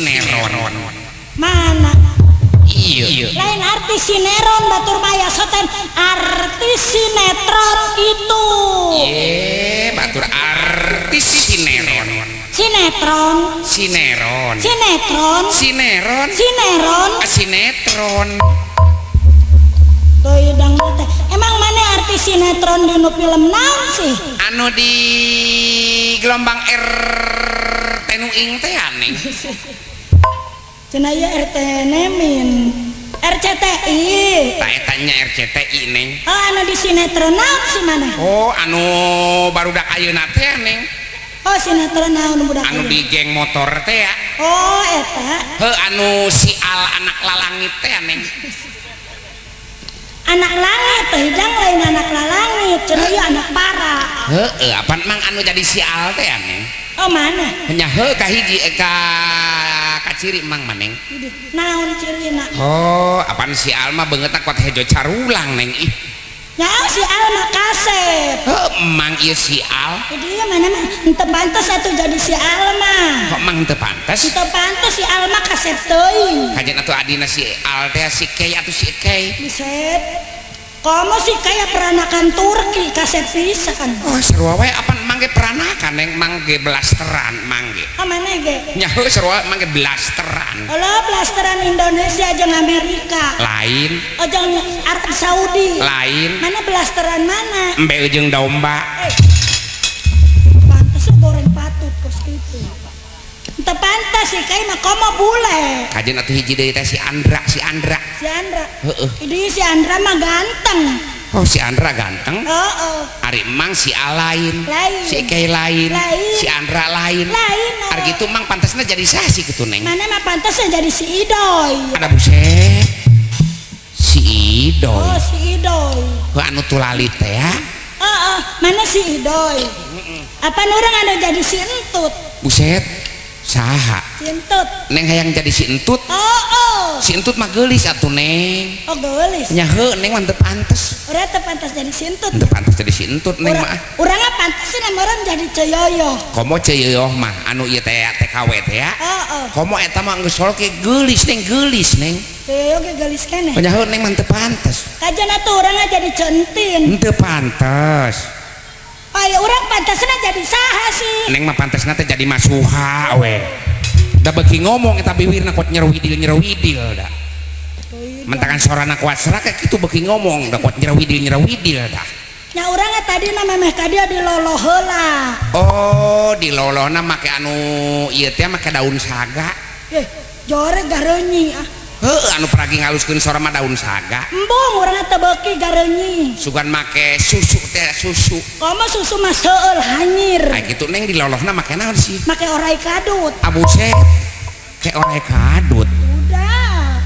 Sineron. Mana? Iya. Lain artis sineron batur maya soten artis sinetron itu. Ye, batur artis sineron. Sinetron. Sineron. Sinetron. Sineron. Sineron. Sinetron. Tuh dang teh. Emang mana artis sinetron di nu film naon sih? Anu di gelombang R tenuing teh aneh. Cenah ieu RT Nemin. RCTI. Tak etanya RCTI neng. Oh anu di sinetron naon sih mana? Oh anu barudak ayeuna teh neng. Oh sinetron naon budak Anu ayeuna? di geng motor teh ya. Oh eta. Heuh anu si Al anak lalangit teh neng. Anak langit teh hidang lain anak lalangit cenah ieu anak para. Heueuh apan mang anu jadi si Al teh neng. Oh mana? Nya heuh ka hiji ka ciri mang maneng. Naon cirina? Oh apaan si Al mah beungeutna kuat hejo carulang neng ih. Ya si Al mah kasep. Heuh mang ieu si Al. Jadi mana mah henteu pantes atuh jadi si Al mah. Kok mang teu pantes? Henteu pantes si Al mah kasep teuing. Kajian atuh adina si Al teh si Kei atuh si Kei. Buset. Komo sih kayak peranakan Turki kasep pisan. Oh sarua wae apan mang ge peranakan neng mang ge blasteran mang ge. Oh mana ge? Nya heuh sarua mang ge blasteran. Alah blasteran Indonesia jeung Amerika. Lain. Oh jeung Arab Saudi. Lain. Mana blasteran mana? Embe jeung domba. Pantes goreng patut kos kitu. Teu pantes sih kayak mah komo bule. Kajian atuh hiji deui teh si Andra, si Andra. Si Andra. Heeh. Ini si Andra mah ganteng. Oh si Andra ganteng. Heeh. Ari mang si A lain. Lain. Si Kei lain. Lain. Si Andra lain. Lain. Ari gitu mang pantesna jadi saha sih kitu neng? Mana mah pantesna jadi si Idoy. Ada buset. Si Idoy. Oh si Idoy. Heuh anu tulali teh ya. Heeh, mana si Idoy? Apa orang anu jadi si Entut? Buset. Saha? Si Entut. Neng hayang jadi si Entut. Oh, oh. Si Entut mah geulis atuh neng. Oh geulis. Nya heuh neng mah teu pantes. Urang teu pantes jadi si Entut. Teu pantes jadi si Entut neng mah. Urang mah pantes urang jadi Ceyoyo. Komo Ceyoyo mah anu ieu teh TKW teh ya. Heeh. Komo eta mah geus ke geulis neng geulis neng. Ceyoyo ge geulis keneh. Nya heuh neng mah teu pantes. Kajian atuh urang jadi Centin. Teu pantes. Oh ya urang pantesna jadi saha sih? Neng mah pantesna teh jadi masuha we. Da beuki ngomong eta biwirna kuat nyerwidil-nyerwidil da. Mentakan sorana kuat serak kayak kitu beuki ngomong da kuat nyerwidil-nyerwidil da. Nya urang tadi na memeh ka dia diloloh heula. Oh, dilolohna make anu ieu teh make daun saga. Eh, jore gareunyi ah. Heuh anu paragi ngaluskeun sora mah daun saga. Embung urang teh beuki gareunyi. Sugan make susu teh susu. Komo susu mah seueul hanyir. Nah kitu neng dilolohna make naon sih? Make orai kadut. Abuse kayak orai kadut. Udah.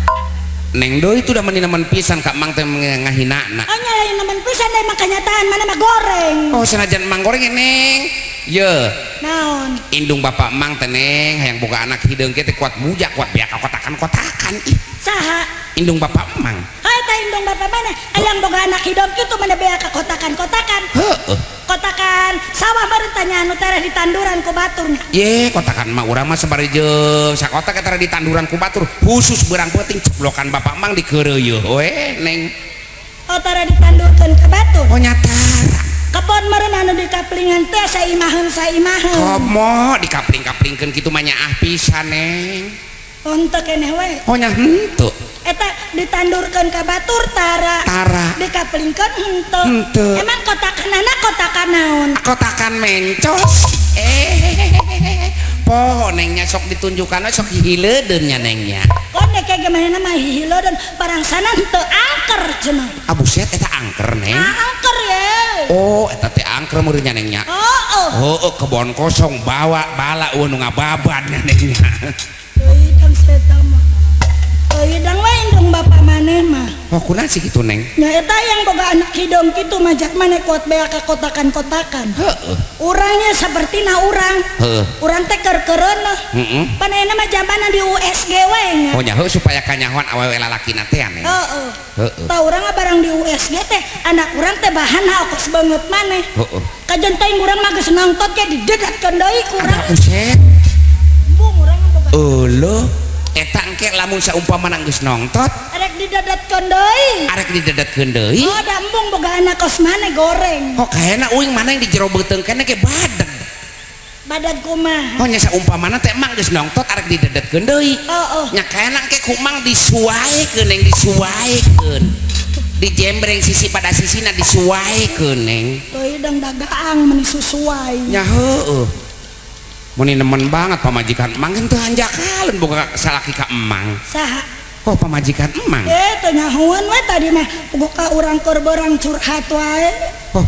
Neng deui itu udah meni nemen pisan ka mang teh ngahinana. Oh nyalain nemen pisan deh mah kenyataan mana mah goreng. Oh sanajan mang goreng neng. Ye. Naon? Indung bapak mang teh neng hayang boga anak hideung kieu teh kuat buja kuat beak kotakan-kotakan ih. Saha? Indung bapak mang. Hai teh indung bapak mana? Hayang boga anak hideung kitu mana beak kotakan-kotakan. Heeh. Kotakan sawah baru tanya anu tereh ditanduran ku baturnya. Ye, kotakan mah urang mah sabari jeung sakotak teh ditanduran ku batur khusus beurang peuting ceblokan bapak mang dikeureuyeun we neng. Oh tara ditandurkeun ka batur. Oh nyatara. Kebon meureun anu dikaplingan teh saimaheun saimaheun. Komo dikapling-kaplingkeun kitu mah nyaah pisan neng. Henteu keneh we. Oh nya henteu. Eta ditandurkeun ka batur tara. Tara. Dikaplingkeun henteu. Henteu. Emang kotakanana kotakan naon? Kotakan mencos. Poho nengnya sok ditunjukkan sok hihiledeun nya nengnya. Kone kayak gimana mah hihiledeun barangsana henteu angker cenah. Ah buset eta angker neng. Angker ye. Oh eta teh angker meureun nya nengnya. Heeh. Heeh kebon kosong bawa bala eueuh nu ngababan nya nengnya. Hidang seta mah. Hidang we indung bapak maneh mah. Oh kunaon sih kitu neng? Nya eta yang boga anak hidung kitu majak maneh kuat bea ka kotakan-kotakan. Heeh. Urangnya sapertina urang. Heeh. Urang teh keur-keureuneuh. Heeh. Pan ayeuna mah jamana di USG we nya. Oh nya heuh supaya kanyahoan awewe lalakina teh neng. Heeh. Heeh. Tah urang mah barang di USG teh anak urang teh bahanna okos beungeut maneh. Heeh. Kajen teh urang mah geus nangtot ge didedatkeun deui ku urang. Ada buset. Embung urang mah boga. Heueuh eta engke lamun saumpamana geus nongtot arek didedetkeun deui. Arek didedetkeun deui. Oh da embung boga anak kos maneh goreng. Oh kaena uing maneh di jero beuteung keneh ge badag. Badag kumaha? Oh nya saumpamana teh emang geus nongtot arek didedetkeun deui. Heeh. Nya kaena engke ku mang disuaekeun neng disuaekeun. Dijembreng sisi pada sisina disuaekeun neng. Teuing dang dagaang meuni susuai. Nya heueuh. Meni nemen banget pamajikan emang kan teu hanjakaleun boga salaki ka emang. Saha? Oh pamajikan emang. Teu nyahoan we tadi mah boga ka urang keur beurang curhat wae. Oh,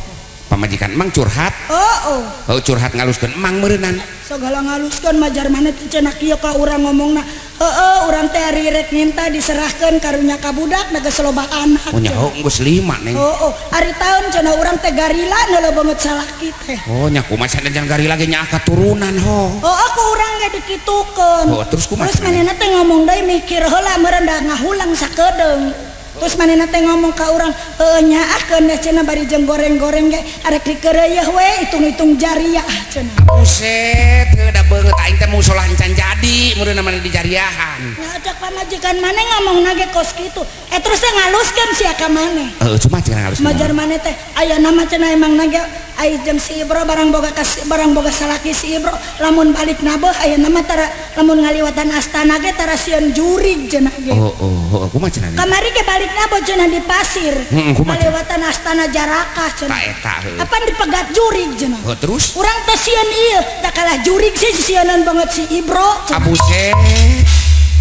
pamajikan emang curhat? Heeh. Oh, curhat ngaluskeun emang meureunnan. Sagala ngaluskeun majar maneh teh cenah kieu ka urang ngomongna. Heeh, urang teh ari rek minta diserahkeun karunya ka budak da geus loba anak. Oh nya heuh geus 5 neng. Heeh, ari taun cenah urang teh garila neuleuh beungeut salaki teh. Oh nya kumaha sanajan garila ge nya katurunan ho. Heeh, ku urang ge dikitukeun. Oh, terus kumaha? Terus manehna teh ngomong deui mikir heula meureun da ngahulang sakedeung. Terus manehna teh ngomong ka urang, heueuh nyaahkeun da cenah bari jeung goreng-goreng ge arek dikeureuyeah we hitung-hitung jariah cenah. Buset, heuh da beungeut aing teh musolah encan jadi meureun maneh di jariahan. Nya cek pamajikan maneh ngomongna ge kos kitu. Terus teh ngaluskeun sia ka maneh. Heueuh cuma cenah ngaluskeun. Majar maneh teh aya nama cenah emang na ge ai jeung si Ibro barang boga barang boga salaki si Ibro lamun balik nabeuh aya nama tara lamun ngaliwatan astana ge tara sieun jurig cenah ge. Oh oh, kumaha cenah? Kamari ge balik nabeuh cenah di pasir. Ngaliwatan astana jarakah cenah. Ta eta heuh. Apan dipegat jurig cenah. Heuh terus? Urang teh sieun ieu, da kalah jurig sih sieunan banget si Ibro. Abuset.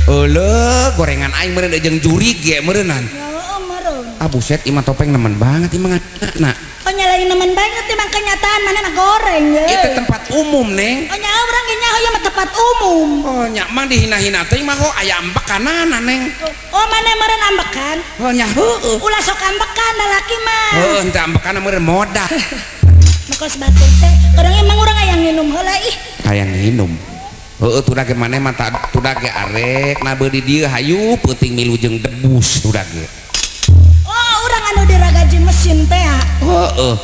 Euleuh gorengan aing meureun jeung jurig ge meureunan. Heeh meureun. Abuset imah topeng nemen banget imah ngadana. Oh nyalain nemen banget emang kenyataan mana mah goreng ye. Itu tempat umum neng. Oh nya urang ge nyaho ieu mah tempat umum. Oh nya mang dihina-hina teh mah kok aya ambekanana neng. Oh mana meureun ambekan? Oh nya heueuh. Ulah sok ambekan lalaki mah. Heueuh henteu ambekana meureun moda. Makos batur teh kadang emang urang hayang nginum heula ih. Hayang nginum. Heueuh tudah ge maneh mah tudah ge arek nabeul di dieu hayu peuting milu jeung debus tudah ge. Oh urang anu diragaji mesin teh. Heeh.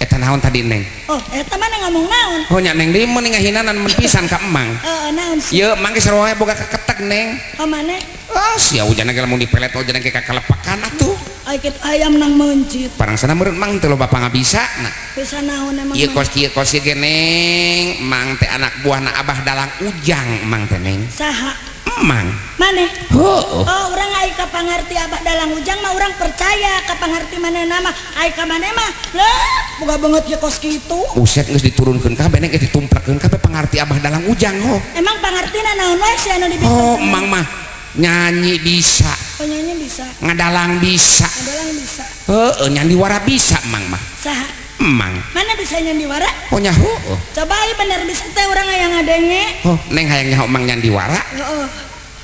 Eta naon tadi neng? Oh, eta mana ngomong naon? Oh nya neng deui mun ngahinanan mun pisan ka emang. Heeh, naon sih? Ieu emang geus sarua boga keketek neng. Oh maneh? Ah, sia hujan ge lamun dipelet hujan ge kakalepakan atuh. Ai kitu hayam nang meuncit. Parang sana meureun emang teu loba pangabisa na. Bisa naon emang? Ieu kos kieu kos ge neng, emang teh anak buahna Abah Dalang Ujang emang teh neng. Saha? Emang. Maneh? Heeh. Oh, urang ai ka pangarti Abah Dalang Ujang mah urang percaya ka pangarti manehna mah. Ai ka maneh mah leuh boga beungeut ge kos kitu. Buset geus diturunkeun kabeh neng geus ditumplekeun kabeh pangarti Abah Dalang Ujang ho. Emang pangartina naon wae si anu dibikin? Oh, emang mah nyanyi bisa. Oh, nyanyi bisa. Ngadalang bisa. Ngadalang bisa. Heeh, nyandiwara bisa emang mah. Saha? Emang. Mana bisa nyandiwara? Oh nya heueuh. Coba ai bener bisa teh urang hayang ngadenge. Oh, neng hayang nyaho emang nyandiwara? Heeh.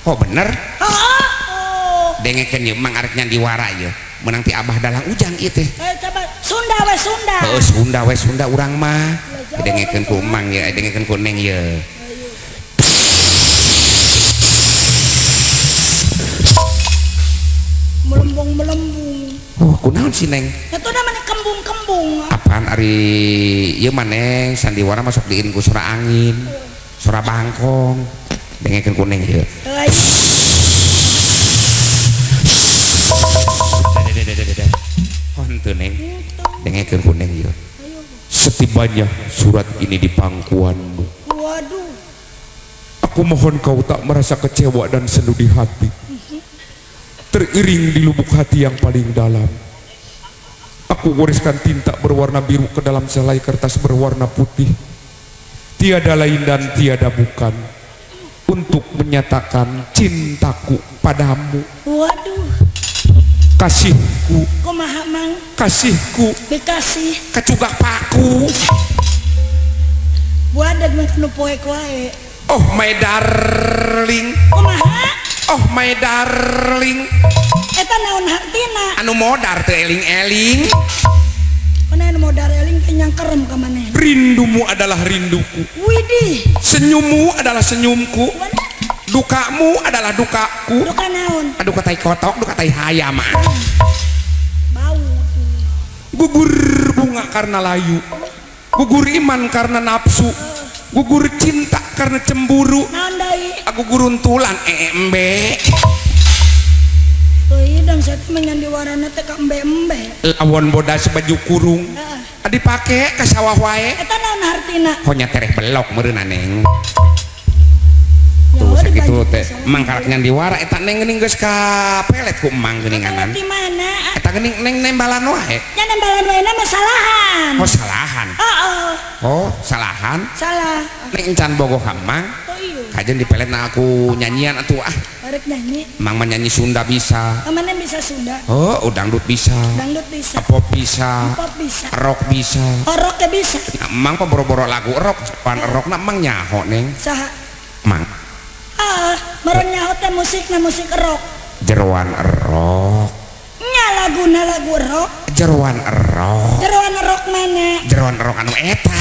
Oh bener? Heeh. Oh. Dengekeun ieu emang arek nyandiwara ieu. Meunang ti Abah Dalang Ujang ieu teh. Coba Sunda we Sunda. Heeh, Sunda we Sunda urang mah. Dengekeun ku emang ieu, dengekeun ku neng ieu. Melembung-melembung. Oh, kunaon si neng? Itu namanya kembung-kembung. Apaan ari ieu mah neng sandiwara masuk diiring ku suara angin, suara bangkong. Dengekeun ku neng ieu. Oh, henteu neng. Dengekeun ku neng ieu. Setibanya surat ini di pangkuanmu. Waduh. Aku mohon kau tak merasa kecewa dan sendu di hati. Teriring di lubuk hati yang paling dalam. Aku goreskan tinta berwarna biru ke dalam selai kertas berwarna putih. Tiada lain dan tiada bukan untuk menyatakan cintaku padamu. Waduh. Kasihku. Kumaha mang? Kasihku. Dikasih. Kacugak paku. Buadag mah nu poek wae. Oh my darling. Kumaha? Oh my darling. Eta naon hartina? Anu modar teu eling-eling. Mana anu modar eling teh nyangkerem ka maneh. Rindumu adalah rinduku. Widih. Senyummu adalah senyumku. Dukamu adalah dukaku. Duka naon? Aduh ka tai kotok, duka tai hayam. Bau. Gugur bunga karena layu. Gugur iman karena nafsu. Gugur cinta karena cemburu. Naon deui? Guguruntulan embe. Euy dang saya teh nyandiwarana teh ka embe-embe. Lawon bodas baju kurung. Heeh. Dipake ka sawah wae. Eta naon hartina? Honya tereh belok meureunna Neng. Tuh sakitu teh emang karak nyandiwara eta Neng geuning geus ka pelet ku emang geuninganan. Di mana? Eta geuning Neng nembalan wae. Nya nembalan wae na mah salahan. Oh salahan. Heeh. Oh salahan. Salah. Neng encan bogoh ka emang. Oh iya. Kajen dipelet na aku nyanyian atuh ah. Arek nyanyi. Emang menyanyi Sunda bisa. Mana bisa Sunda? Oh, dangdut bisa. Dangdut bisa. Pop bisa. Pop bisa. Rock bisa. Oh, rock bisa. Nah, emang paboro-boro lagu rock, pan rock na emang nyaho Neng. Saha? Emang. Ah, meureun nyaho teh musikna musik rock. Jeroan rock. Nya laguna lagu rock. Jeroan rock. Jeroan rock mana? Jeroan rock anu eta.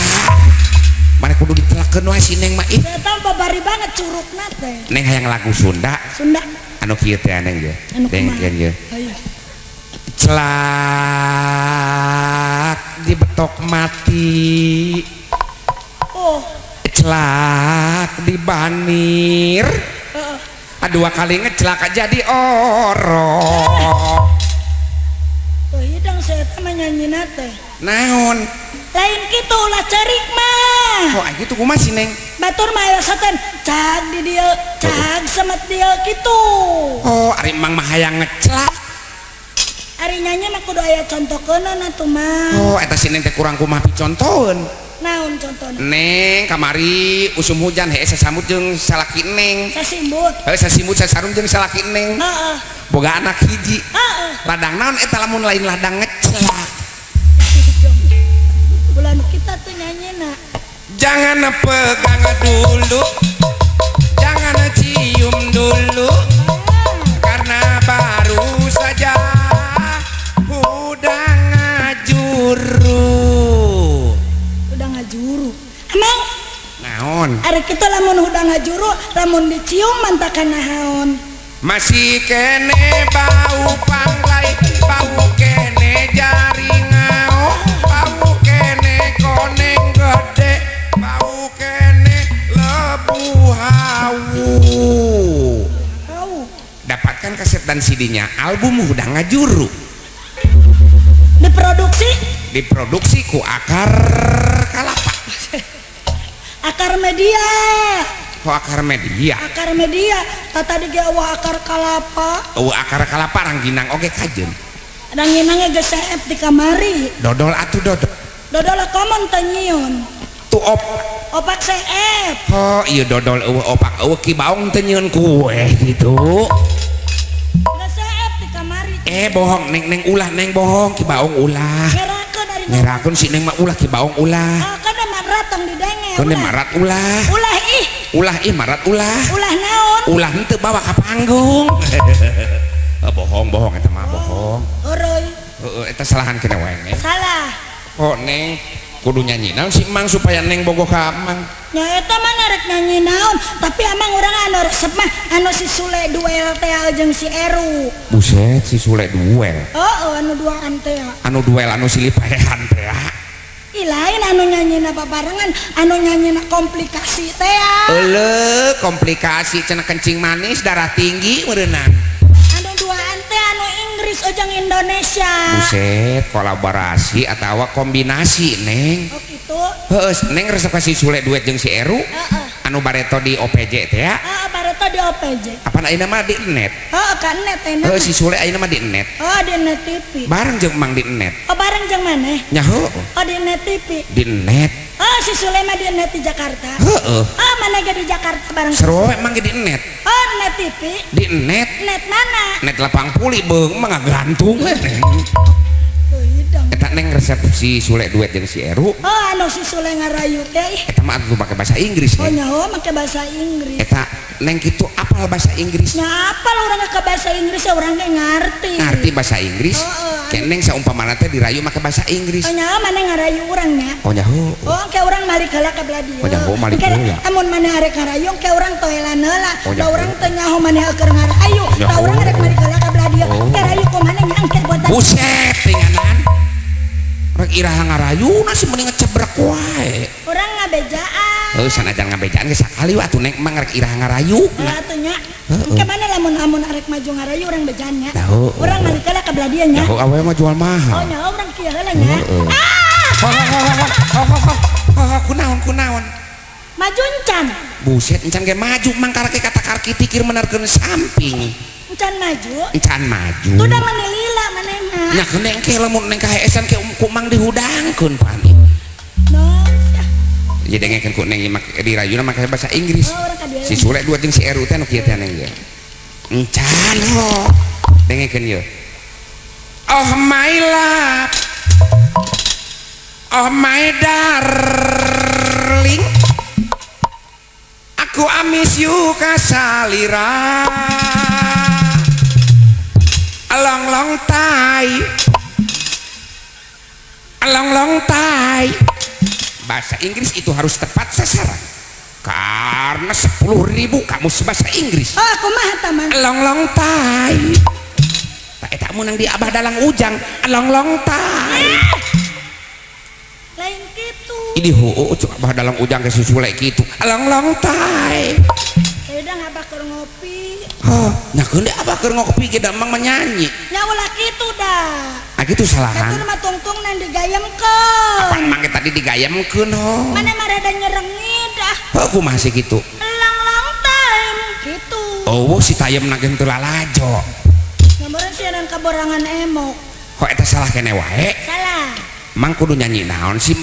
Mana kudu ditelakeun wae si Neng mah ih. Eta babari banget curugna teh. Neng hayang lagu Sunda. Sunda. Anu kieu teh Neng ye. Neng kieu ye. Ayo. Celak dibetok mati. Oh. Celak dibanir. Heeh. Dua kali ngecelak jadi orok. Tuh hidang saya teh mah nyanyina teh. Naon? Lain kitu ulah cerik mah. Oh, gitu kumaha sih Neng? Batur mah aya saten cag di dieu, cag semet dieu kitu. Oh, ari emang mah hayang ngecelak. Ari nyanyi mah kudu aya contokeunana atuh mah. Oh, eta si Neng teh kurang kumaha picontoeun. Naon contona? Neng kamari usum hujan hese sasambut jeung salaki Neng. Sasimbut. Heuh sasimbut sasarung jeung salaki Neng. Heeh. Boga anak hiji. Heeh. Ladang naon eta lamun lain ladang ngecelak. Bulan kita tuh nyanyina. Jangan pegang dulu, jangan cium dulu, karena baru saja udah ngajuru. Udah ngajuru. Emang? Naon? Ari kita lamun udah ngajuru, lamun dicium mantakan naon? Masih kene bau panglai, bau kene jaringao, bau kene koneng gede, bau kene lebu hawu. Dapatkan kaset dan CD-nya album Hudang Ngajuru. Diproduksi? Diproduksi ku Akar Kalapa. Akar Media. Oh, Akar Media. Akar Media. Tadi ge eueuh Akar Kalapa. Eueuh Akar Kalapa rangginang oge kajeun. Rangginang ge seep di kamari. Dodol atuh dodol. Dodol komon teu nyieun. Tu op. Opak seep. Oh, iya dodol eueuh opak eueuh ki baong teu nyieun kue gitu. Geus seep di kamari. Eh bohong Neng, Neng ulah Neng bohong ki baong ulah. Ngerakeun ari ngerakeun si Neng mah ulah ki baong ulah. Ah, kana marat tong didenge. Kana marat ulah. Ulah ih. Ulah ih marat ulah. Ulah naon? Ulah henteu bawa ka panggung. Bohong bohong eta mah bohong. Heureui. Heeh eta salahan kene wae Neng. Salah. Oh Neng kudu nyanyi naon si Mang supaya Neng bogoh ka Mang. Nya eta mah rek nyanyi naon, tapi amang urang anu resep mah anu si Sule duel teh jeung si Eru. Buset si Sule duel. Heeh anu duaan teh. Anu duel anu silih paehan teh. Ih lain anu nyanyina babarengan, anu nyanyina komplikasi teh. Euleuh komplikasi cenah kencing manis darah tinggi meureunang. Anu duaan teh anu Inggris ojang Indonesia. Buset kolaborasi atawa kombinasi Neng. Oh kitu. Heeh Neng resep ka si Sule duet jeung si Eru. Heeh. Anu bareto di OPJ teh ya. Heeh bareto di OPJ. Apaan ayeuna mah di net? Heeh ka net ayeuna. Heeh si Sule ayeuna mah di net. Oh di net TV. Bareng jeung Mang di net. Oh bareng jeung maneh? Nya heueuh. Oh di net TV. Di net. Oh si Sule mah di net di Jakarta. Heeh. Oh mana ge di Jakarta bareng. Seru we Mang ge di net. Oh net TV. Di net. Net mana? Net lapang puli beung mah ngagantung we Neng. Eta Neng resep si Sule duet jeung si Eru. Oh anu si Sule ngarayu teh. Eta mah atuh make bahasa Inggris. Oh nyaho make bahasa Inggris. Eta Neng kitu apal bahasa Inggris. Nya apal urang ke bahasa Inggris ya urang ge ngarti. Ngarti bahasa Inggris. Oh, Ke Neng saumpamana teh dirayu make bahasa Inggris. Oh nyaho maneh ngarayu urang nya. Oh nyaho. Oh ke urang malik heula ka belah dieu. Oh nyaho malik heula. Amun maneh arek ngarayu ke urang toelan heula. Oh, Da urang teu nyaho maneh keur ngarayu. Da urang arek malik heula ka belah dieu. Ke rayu ku maneh nya engke buatan. Buset tinganan. Rek iraha ngarayuna sih mending ngecebrek wae. Urang ngabejaan. Heuh sanajan ngabejaan ge sakali we atuh Neng mah ngarek irah ngarayu. Heeh atuh nya. Engke mana lamun arek maju ngarayu urang bejaan nya. Urang balik heula ka belah dieu nya. Nyaho awewe mah jual mahal. Oh nyaho urang kieu heula nya. Ah! Kunaon kunaon? Maju encan. Buset encan ge maju mangkarake kata karki tikir menarkeun samping. Encan maju. Encan maju. Tuh da menilila manehna. Nya keun engke lamun neng kaheesan ke ku mang dihudangkeun pan. No. Jadi dengekeun ku neng di rayuna make bahasa Inggris. Si Sule dua jeung si Eru teh nu kieu teh neng ieu. Encan ho. Dengekeun ieu. Oh my love. Oh my darling. Aku I miss you kasalira. Long long tai. Long long tai. Bahasa Inggris itu harus tepat sasaran. Karena 10.000 kamus bahasa Inggris. Oh, aku mah taman. Long long tai. Tak eta meunang di Abah Dalang Ujang. Long long tai. Lain kitu. Ini heueuh cuk Abah Dalang Ujang ke susule kitu. Long long tai. Udah abah keur ngopi. Hah, nya keun deui abah keur ngopi ge da emang menyanyi. Nya ulah kitu da. Ah kitu salahan. Batur mah tungtung nan digayemkeun. Apaan mang tadi digayemkeun ho. Mana mah rada nyerengit ah. Heuh kumaha sih kitu? Long long time kitu. Oh, si tayem na ge henteu lalajo. Ngameureun siaran kaborangan emok. Kok eta salah kene wae? Salah. Mang kudu nyanyi naon sih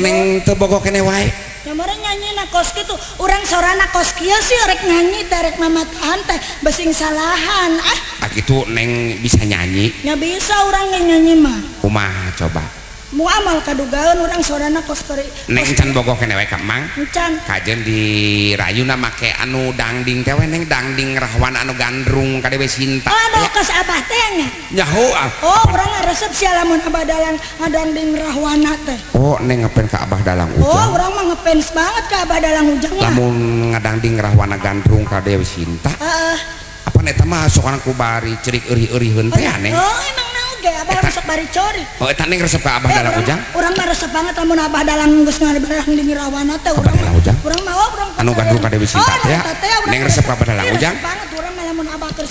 neng teu bogo kene wae? Nyameureun nyanyi na kos kitu, urang sorana kos kieu sih rek nyanyi teh rek mamatahan teh besing salahan ah. Ah kitu neng bisa nyanyi? Nya bisa urang ge nyanyi mah. Kumaha coba? Mu amal kadugaeun urang sorana kos kori. Neng encan bogo kene wae ka Mang? Encan. Kajeun di rayuna make anu dangding teh we neng dangding rahwana anu gandrung ka Dewi Sinta. Oh anu kos abah teh nya? Nyaho ah. Oh urang resep sia lamun abah dalang ngadangding rahwana teh. Oh neng ngefans ka Abah Dalang Ujang. Oh urang mah ngefans banget ka Abah Dalang Ujang mah. Lamun ngadangding rahwana gandrung ka Dewi Sinta. Heeh. Apan eta mah sokan ku bari cerik eurih-euriheun teh aneh. Oh emang naon ge abah resep bari cori. Oh eta neng resep ka Abah Dalang Ujang? Urang mah resep banget lamun Abah Dalang geus ngadangding rahwana teh urang. Abah Dalang Ujang? Urang mah urang anu gandrung ka Dewi Sinta teh. Neng resep ka Abah Dalang Ujang? Resep banget urang mah lamun abah keur.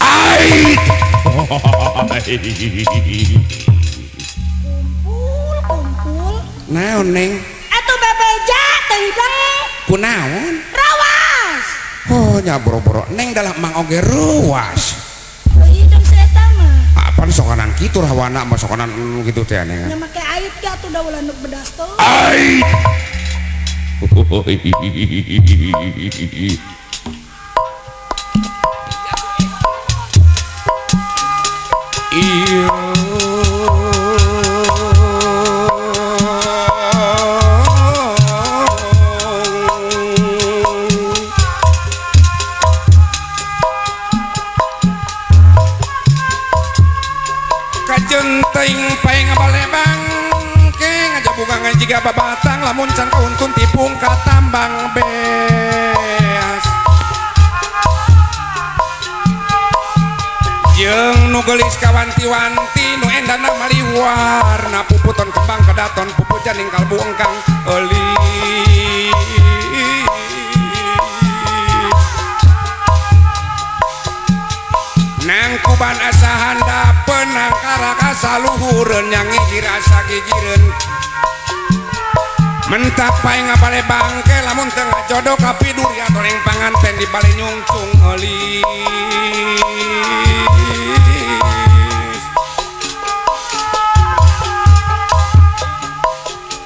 Kumpul kumpul. Naon neng? Atuh bebeja teh hidang. Kunaon? Rawas. Oh nya boro-boro neng dalam mang oge ruas. Hidung si eta mah. Apaan sokanan kitu rahwana mah sokanan gitu teh neng. Nya make ait ge atuh da ulah nu bedas teh. Ait. Iya. Kajenting pae ngabalebang ke ngajabungan jiga babatang lamun can kauntun tipung katambang beas jeung nu geulis kawanti-wanti nu endana maliwarna puputon kembang kedaton pupujan ning kalbu engkang eulis nangkuban asa handapeun nangkarak asa luhureun yang ngigir asa gigireun mentapai ngabale bangke lamun teu ngajodoh ka piduri atoreng panganten di bale nyungcung eulis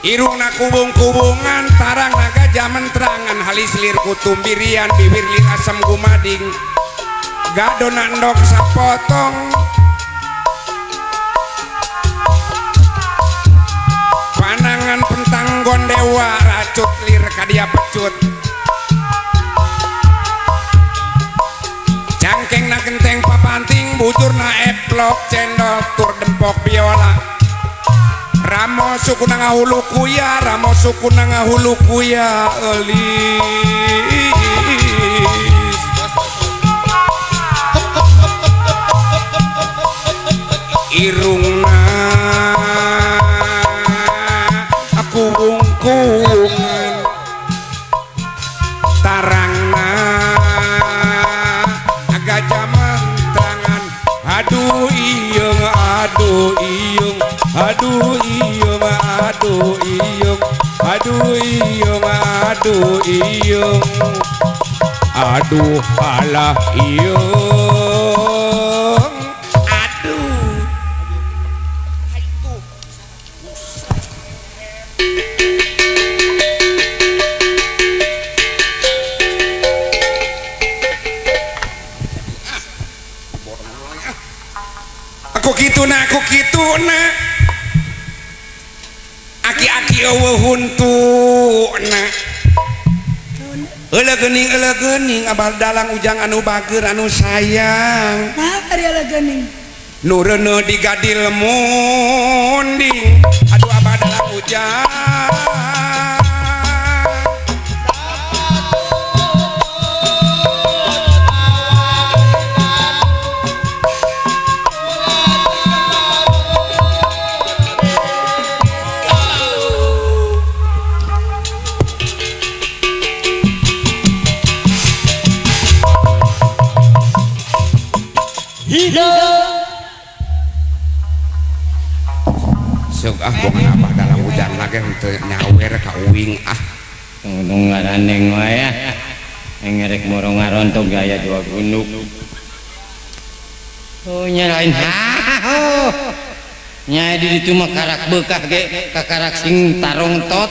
irungna kubung-kubungan tarang naga jaman terangan halis lir kutumbirian bibir lir asam gumading gadona endog sapotong panangan pentang gondewa racut lir kadia pecut cangkeng na genteng papanting bujur na eplok cendol tur dempok biola ramo suku na ngahulu kuya ramo suku na ngahulu kuya eulis irungna kubung-kubungan Aduh iyung aduh iyung aduh iyung aduh iyung aduh alah iyung aduh. Aku kitu na aku kitu na aki-aki eueuh huntuna euleuh geuning abah dalang ujang anu bager anu sayang nah ari euleuh geuning nu reuneuh digadil munding aduh abah dalang ujang. Sok ah bongan abah dalam hujan lagi henteu nyawer ka uing ah. Untung ngaraneng wae ah. Ngerek morong ngarontog gaya dua gunung. Oh nya lain ha. Nya di ditu mah karak beukah ge kakarak sing tarong tot.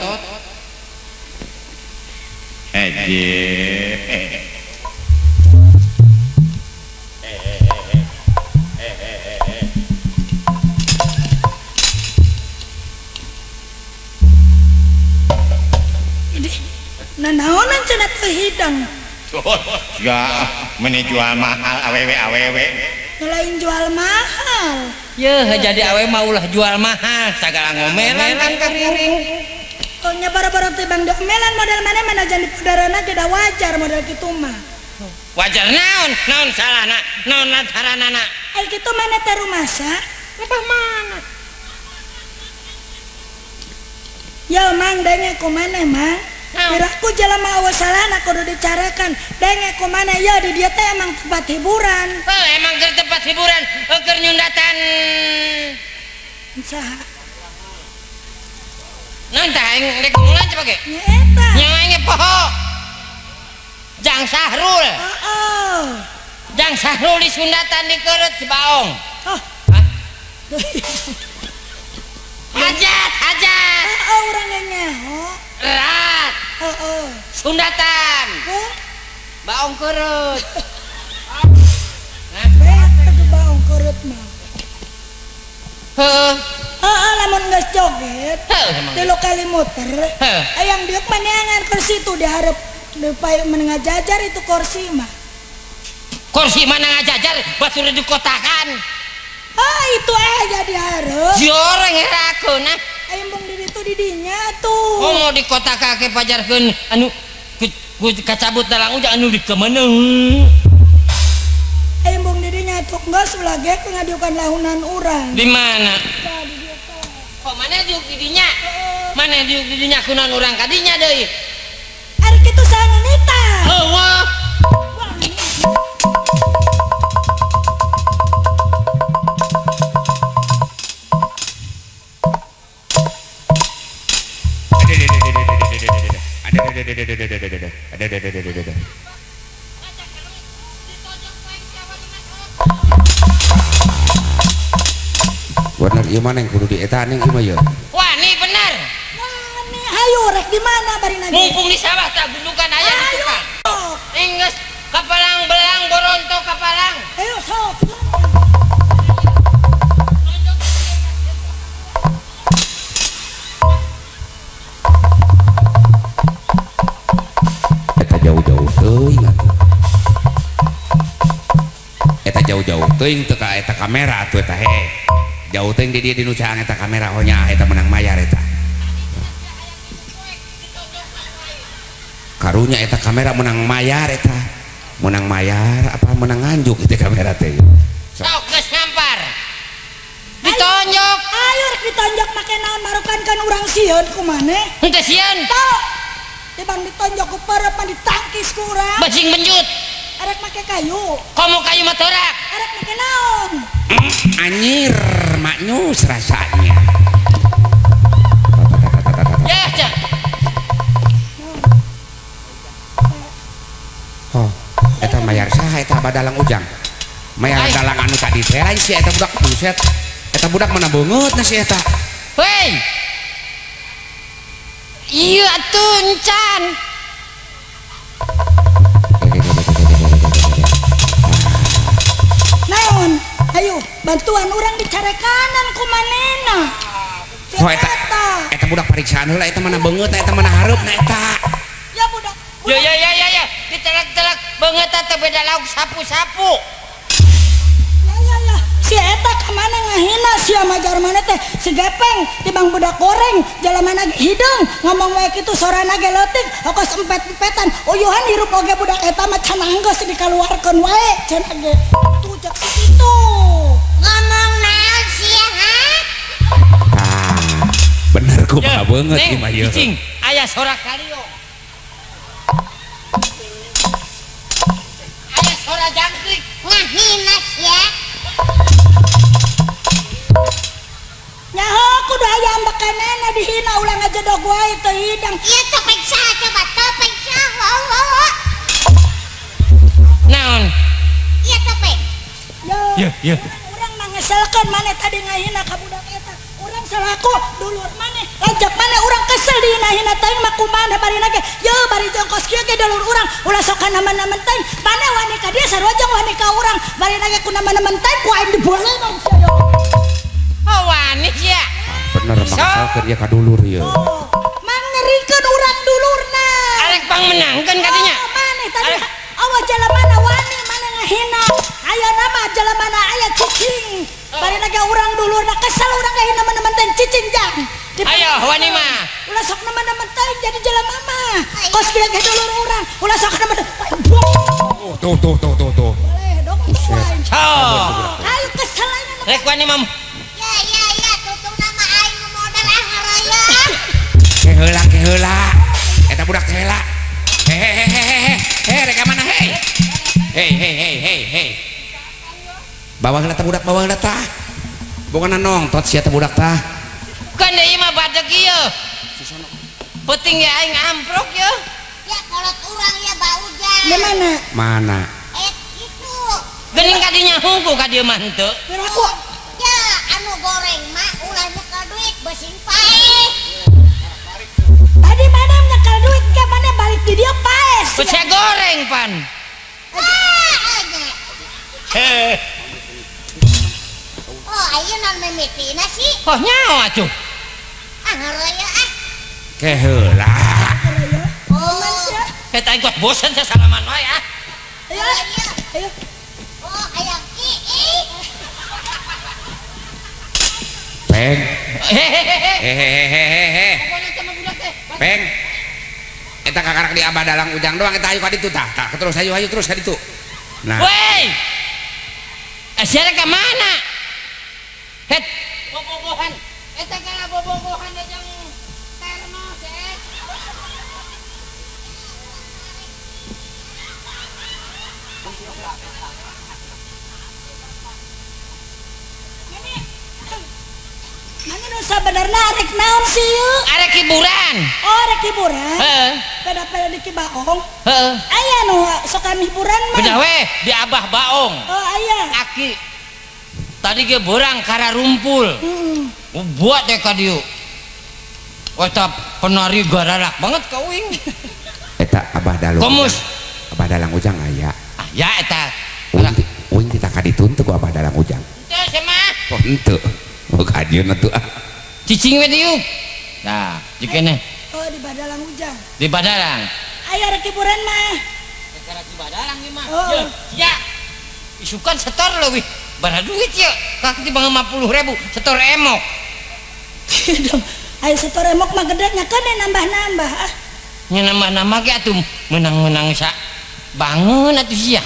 Haji. Nah naonan cenah teu hidang. Ya, meni jual mahal awewe awewe. Lain jual mahal. Yeuh jadi awewe mah ulah jual mahal sagala ngomelan kan kariring. Oh nya bara-bara teh bang diomelan model mana mana jangan dipudarana ge da wajar model kitu mah. Wajar naon? Naon salahna? Naon lantaranana? Ai kitu mana teh rumasa? Apa mana? Ya mang denge ku maneh mang. Piraku jelema eueuh salahna kudu dicarekan. Denge ku maneh ya di dieu teh emang tempat hiburan. Heuh emang keur tempat hiburan, keur nyundatan. Saha? Naon tah aing rek ngulan coba ge? Nya eta. Nya aing poho. Jang Sahrul. Heeh. Jang Sahrul disundatan dikeureup si baong. Oh. Hah? Hajat, hajat. Heeh urang ge nyaho. Erat. Heeh. Sundatan. Heuh. Baong keureup. Beak teh baong keureup mah. Heuh. Heeh lamun geus joget. Tilu kali muter. Hayang diuk mah neangan kursi itu dihareup deui mah ngajajar itu kursi mah. Kursi mana ngajajar batur dikotakan. Ah itu aja dihareup. Joreng ngerakeun ah. Embung di ditu di dinya tuh. Oh mau dikotakake pajarkeun anu ku kacabut dalang ujang anu dikemeuneuh. Embung di dinya tuh geus ulah ge ngadiukan lahunan urang. Di mana? Tah di dieu teh. Kok mana diuk di dinya? Mana diuk di dinya kunaon urang ka dinya deui? Ari kitu saha nu nita? Heueuh. Bener ieu mah neng kudu dieta neng ieu mah ye. Wani bener. Wani hayu rek di mana bari nage? Mumpung di sawah tak gundukan aya di tukang. Enggeus kapalang belang boronto kapalang. Ayo sok. Eta jauh-jauh teuing atuh. Eta jauh-jauh teuing teu ka eta kamera atuh eta he. Jauh teuing di dieu di nu caang eta kamera honya eta menang mayar eta. Karunya eta kamera menang mayar eta. Menang mayar apa menang nganjuk itu kamera teh. Sok geus ngampar. Ditonjok. Ayo rek ditonjok make naon marukan kan urang sieun ku maneh. Henteu sieun. Teu. Tibang ditonjok ku pareup mah ditangkis ku urang. Bajing benjut. Arek make kayu. Komo kayu mah torak. Arek make naon? Anjir, maknyus rasanya. Saha eta Badalang Ujang? Mayar dalang anu tadi teh lain si eta budak buset. Eta budak mana beungeutna si eta. Hei. Ieu atuh encan. Naon? Ayo bantuan urang dicarekanan ku manehna. Oh eta eta budak pariksaan heula eta mana beungeutna eta mana hareupna eta. Ya budak. Ya ya ya ya ya, ditelak-telak beungeutna teh beda lauk sapu-sapu. Ya ya ya, si eta ka mana ngahina sia majar mana teh si gepeng tibang budak goreng jalamana hideung ngomong wae kitu sorana ge leutik okos empet-empetan uyuhan hirup oge budak eta mah can anggeus dikaluarkeun wae cenah ge. Tuh cek si kitu. Ngomong naon sia ha? Ah, bener kumaha beungeut ieu mah ieu. Cicing, aya sora kaliong. Aya sora jangkrik. Ngahina sia. Nyaho kudu aya ambekanana dihina ulah ngajedog wae teu hidang. Ieu topeng saha coba topeng saha. Naon? Ieu topeng. Yo. Ye, ye. Urang mah ngeselkeun maneh tadi ngahina ka budak eta. Urang salaku dulur maneh, lanjak maneh urang kesel dihina-hina teuing mah kumaha barina ge. Ye bari jongkos kieu ge dulur urang ulah sok kana-mana teuing. Maneh wani ka dia sarua jeung wani ka urang. Barina ge kuna-mana teuing ku aing diboleun sia yo. Oh wani sia. Bener mangsalkeun ieu ka dulur ieu. Oh, mangerikeun urang dulurna. Arek pangmenangkeun kadinya. Oh, maneh tadi awas jalamana wani maneh ngahina. Aya nama jalamana aya cicing. Barina ge urang dulurna kesel urang ngahina mana teuing cicing jang. Ayo wani mah. Ulah sok nama-nama teuing jadi jelema mah. Kos kieu ge dulur urang, ulah sok nama. Tuh tuh tuh tuh tuh. Boleh dong aing. Sok. Ayo kesel aing. Rek wani mah. Ya ya ya tutungna mah aing nu modal ah haraya. Keheula keheula. Eta budak heula. Hehehehehe. Hei rek ka mana hei? Hei hei hei hei hei. Bawa heula teh budak bawa heula tah. Bogana nongtot sia teh budak tah. Kan deui mah badeg ieu. Penting ya aing amprok yeuh. Ya kolot urang ya Bauja. Di mana? Mana? Itu. Geuning kadinya hungku ka dieu mah henteu. Piraku. Ya anu goreng mah ulah nyekel duit besing paeh. Tadi mana nyekel duit ke mana balik di dia paeh. Besi goreng pan. Ah aja. Heh. Oh ayeuna non mimitina sih. Oh nyawa atuh. Ah haraya ah. Keheula. Oh. Eta aing kuat bosen saya salaman wae ah. Ayo. Ayo. Oh hayang ii. Peng. Hehehehe. Hehehehe. Peng. Peng. Eta kakarak di Abah Dalang Ujang doang eta ayo ka ditu tah. Tah terus ayo ayo terus ka ditu. Nah. Woi. Sia ka mana? Het. Bobogohan. Eta kana bobogohan jeung termos eh. Mana nu sabenerna arek naon sih ieu? Arek hiburan. Oh, arek hiburan. Heeh. Peda-peda di Ki Baong. Heeh. Aya nu sokan hiburan mah. Beda we di Abah Baong. Oh, aya. Aki. Tadi ge borang kara rumpul. Heeh. Buat deh ka dieu. Eta penari gararak banget ka uing. Eta Abah Dalang. Komus. Abah Dalang Ujang aya. Aya eta. Uing tita ka ditu teu ku Abah Dalang Ujang. Teu cenah. Oh henteu. Oh ka dieuna tuh ah. Cicing we dieu. Nah, jikene. Oh, di Badalang Ujang. Di Badalang. Aya rek hiburan mah. Rek di Badalang ieu mah. Oh. Ya. Isukan setor leuwih. Bara duit ya. Kak tibang 50.000 setor emok. Ayo setor emok mah gede nya keun nambah-nambah ah. Nya nambah-nambah ge atuh menang-menang sa bangun atuh sia.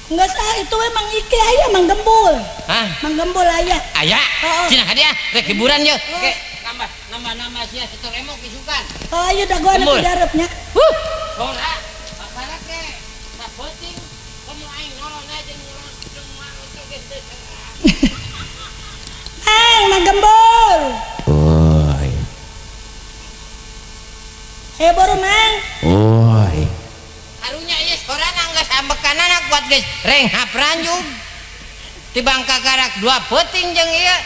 Enggak sah itu we Mang Iki aya Mang Gembul. Hah? Mang Gembul aya. Aya. Oh. Cenah hadiah rek hiburan ye. Oke, nambah nambah-nambah sia setor emok isukan. Oh, ayo dagoan atuh diharepnya. Huh. Ora. Bakara ke. Sapoting komo aing nolong jeung jeung maroto geus teu cerah. Ang Mang Gembul. Oi. Eh baru Mang. Oi. Karunya ieu sorana geus ambekanana ku lompat geus renghap ranjug. Tibang kakarak dua peuting jeung ieu.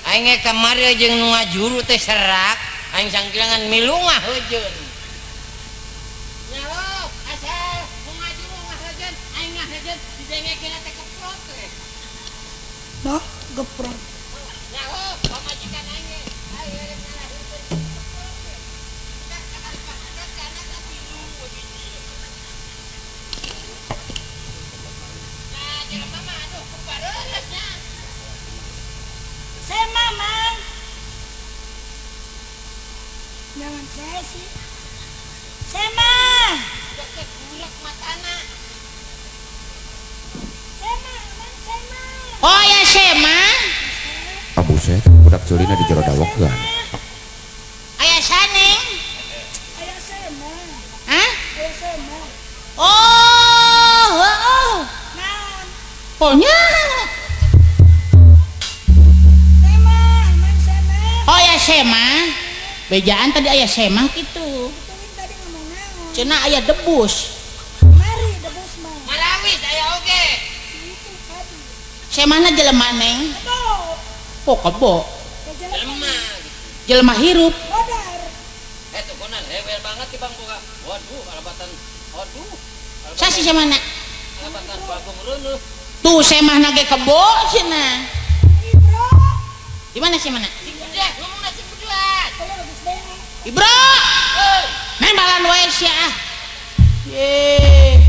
Aing ge kamari jeung nu ngajuru teh serak, aing sangkilangan milungah heujeun. Nyalok asal nu ngajuru ngaheujeun, aing ngaheujeun didengekeun teh keprot teh. Noh, geprot. Nyalok pamajikan aing ge, aing rek ngalahirkeun keprot teh. Sakali paketot ka anak tilu biji. Nah, jelema mah aduh kepareures nya. Sema, Mang. Jangan saya sih. Sema. Deket burak matana. Sema, Mang, Sema. Oh ya Sema. Ah buset, budak ceulina di jero dawegan. Aya saneng. Aya Sema. Hah? Aya Sema. Oh, heeh. Naon? Oh nya. Sema, Mang Sema. Oh ya Sema. Bejaan tadi aya Sema kitu. Teuing tadi ngomong naon? Cenah aya debus. Mari debus mah. Malawis aya oge. Si itu tadi. Semana jelema neng? Kebo. Oh kebo. Jelema. Jelema hirup. Modar. Tukunan hewel banget ti Bang boga. Waduh, alabatan. Waduh. Sasi semana? Alabatan bagong reuneuh. Tuh semahna ge kebo cenah. Ibro. Di mana semana? Sing budak, ngomongna sing budak. Kalau geus beak. Ibro. Nembalan wae sia ah. Ye.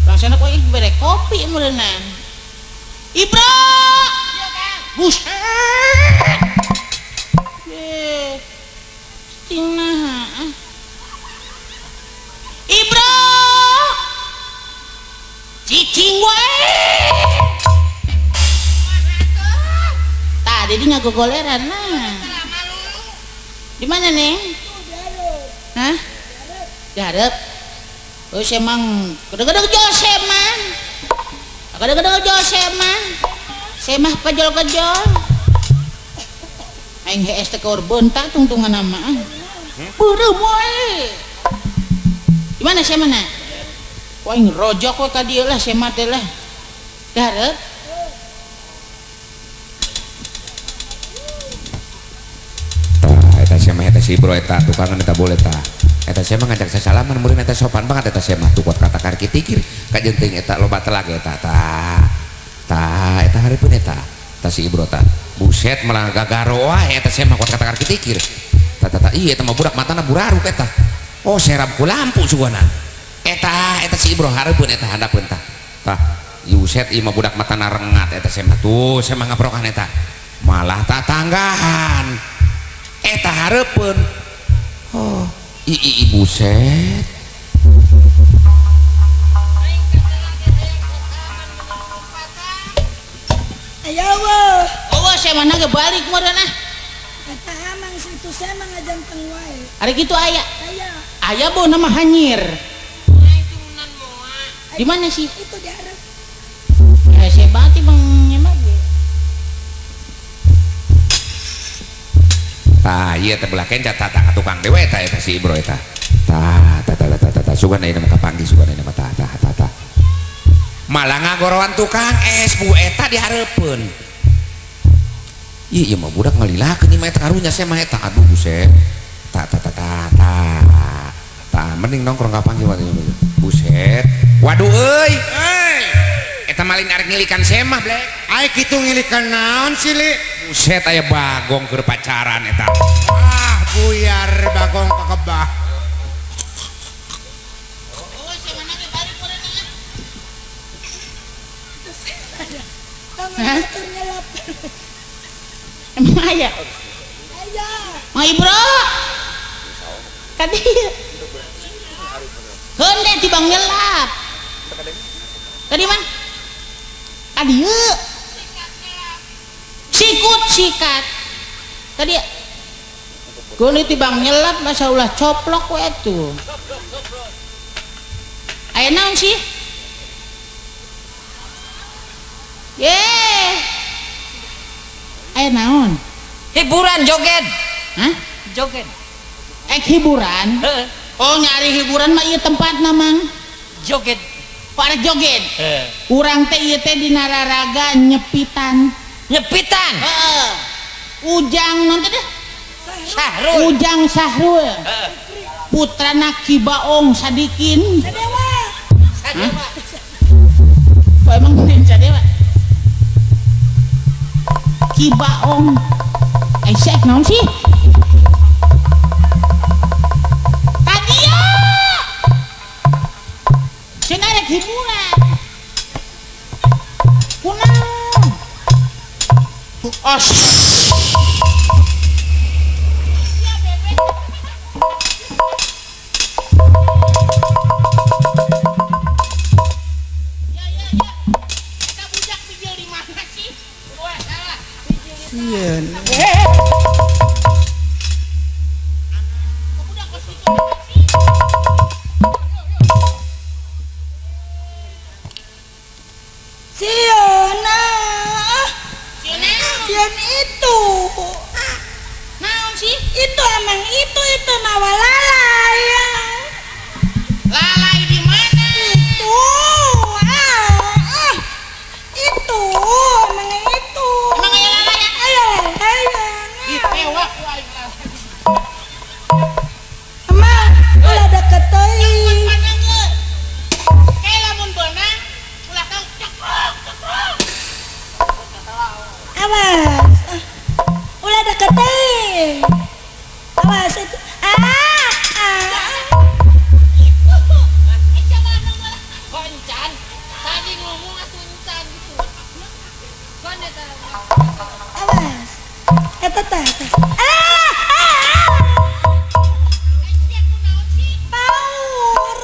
Langsung ku aing bere kopi meureunna. Ibro. Iya, Kang. Buset. Ye. Cenah. Ibro. Cicing wae. Tadi dia ngagogoleran nah. Di mana neng? Hah? Diharap. Oh semang gede-gede jol semang. Gede-gede jol semang. Semah kejol-kejol. Aing hees teh keur beunta tungtungan nama. Beureum wae. Di mana semana? Wah aing rojok we ka dieu lah sema teh lah. Diharap. Tah eta semah eta si Ibro eta tukangan eta boleh tah. Eta semah ngajak sasalaman meureun eta sopan banget eta semah tuh kuat kata karki tikir kajenting eta loba telag eta tah. Tah eta hareupeun eta. Tah si Ibro tah. Buset malah gagaro wae eta semah kuat kata karki tikir. Tah tah tah ieu eta mah budak matana buraruk eta. Oh serap ku lampu suguhanan. Eta eta si Ibro hareupeun eta handapeun tah. Tah buset ieu mah budak matana rengat eta semah tuh semah ngaprokan eta. Malah tatanggahan. Eta hareupeun. Oh, i buset. Aya weuh. Oh, semana ge balik meureun ah. Eta amang situ Sema ngajanteng wae. Ari kitu aya. Aya. Aya bau nama hanyir. Aing turunan moa. Di mana sih? Itu diharap. Hese banget bang nyema ge. Tah ieu teh belah kenca tah tah tukang dewe eta eta si Ibro eta. Tah tah tah tah tah tah sugan ayeuna mah kapanggih sugan ayeuna mah tah tah tah tah. Malah ngagorowan tukang es bu eta dihareupeun. Ieu ieu mah budak ngalilakeun ieu mah eta karunya sia mah eta aduh buset. Tah tah tah tah tah. Tah mending nongkrong kapanggih waktu buset. Waduh euy. Eta malin arek ngilikan semah blek. Ai kitu ngilikan naon sih li? Buset aya bagong keur pacaran eta. Ah buyar bagong kakebah. Oh, semana ge balik meureun ah. Tangan atur nyelap. Emang aya? Aya. Mang Ibro. Ka dieu. Heun deh tibang nyelap. Tadi mah ka dieu. Sikut sikat. Tadi geuni tibang nyelap masa ulah coplok we atuh. Aya naon sih? Ye. Aya naon? Hiburan joget. Hah? Joget. Ek hiburan? Heeh. Oh nyari hiburan mah ieu tempatna mang. Joget. Kok arek joget? Urang teh ieu teh dina raraga nyepitan. Nyepitan? Heeh. Ujang non teh deh? Sahrul. Ujang Sahrul. Putrana Ki Baong Sadikin. Sadewa. Sadewa. Kok emang lain Sadewa? Ki Baong. Aisyah naon sih? Tadi ya. Cenah rek hiburan. Kunaon? Os. Ya ya ya. Eta budak bijil di mana sih? Wah, salah. Sieun. Budak kos kitu sih. Sieun ah. Sieun itu. Naon sih? Itu emang itu mawa lalai. Lalai di mana? Itu. Itu emang itu. Emang aya lalai? Aya lalai. Ih, tewak ku aing lalai. Emang ulah deket teuing. Kayak lamun beunang ulah tau cekrok cekrok. Awas. Ulah deket teuing. Awas itu. Kok encan? Tadi ngomong atuh encan gitu. Kon eta. Awas. Eta tah. Eta. Paur.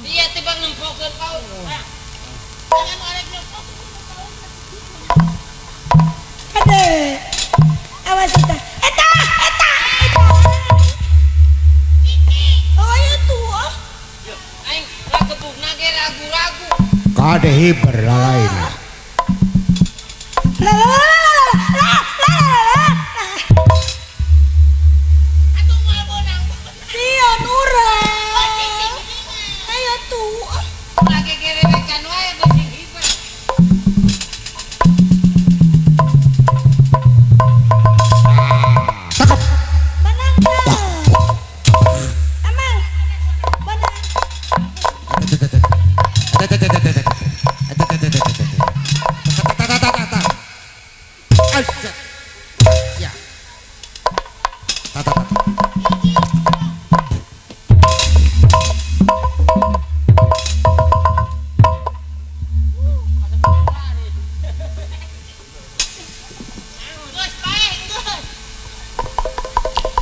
Iya tibang nempokeun paur. Ade. Awas eta. Eta, eta, eta. Oh itu. Aing lagebugna ge ragu-ragu. Kade hiber lalaina. La la la la la la la. Atuh moal beunang. Sieun urang. Ayo tuh. Lagi gerebekan wae beusi hiber. Cakep. Menang teu. Amang. Menang. Geus paeh geus.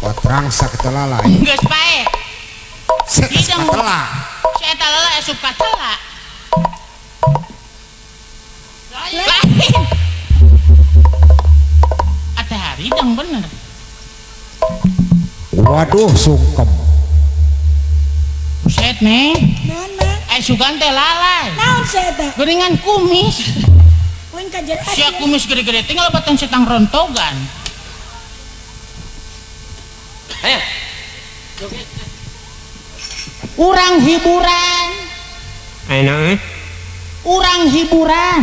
Potrangsa ketelalai. Geus paeh. Set ketela. Si eta lalai asup ka tela. Lain. Ate haridang bener. Waduh sungkem. Buset neng. Naon, Mang? Sugan teh lalai. Naon si eta? Geuningan kumis. Uing kajer Sia kumis gede-gede tinggal batan setang rontogan. Ayo. Urang hiburan. Ayo. Urang hiburan.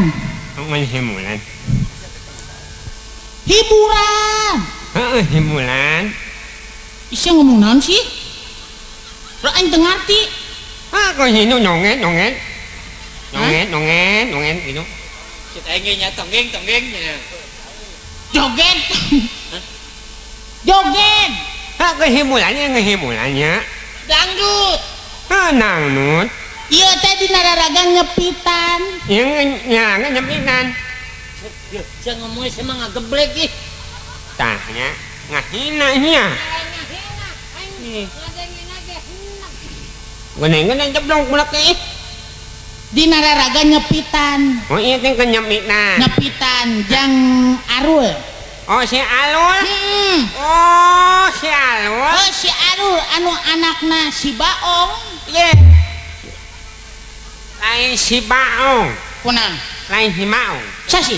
Hiburan. Hiburan. Heeh, hiburan. Isia ngomong naon sih? Lah aing teu ngarti. Ah, kok hinu nonget nonget. Nonget nonget nonget gitu. Cek aing ge nya tonggeng tonggeng nya. Joget. Joget. Ah, kok hiburannya ngehiburannya. Dangdut. Ah, dangdut. Ieu teh dina raraga nyepitan. Ieu nya nyepitan. Sia ngomongnya sia mah ngageblek ih. Tah nya ngahina nya. Ngahina aing ngadengina ge henep. Geuning-geuning jeblong bulak ih. Dina raraga nyepitan. Oh iya teh nyepitan. Nyepitan jang Arul. Oh si Alul? Oh si Alul. Oh si Arul anu anakna si Baong. Ye. Lain si Baong. Kunaon? Lain si Maong. Sasi.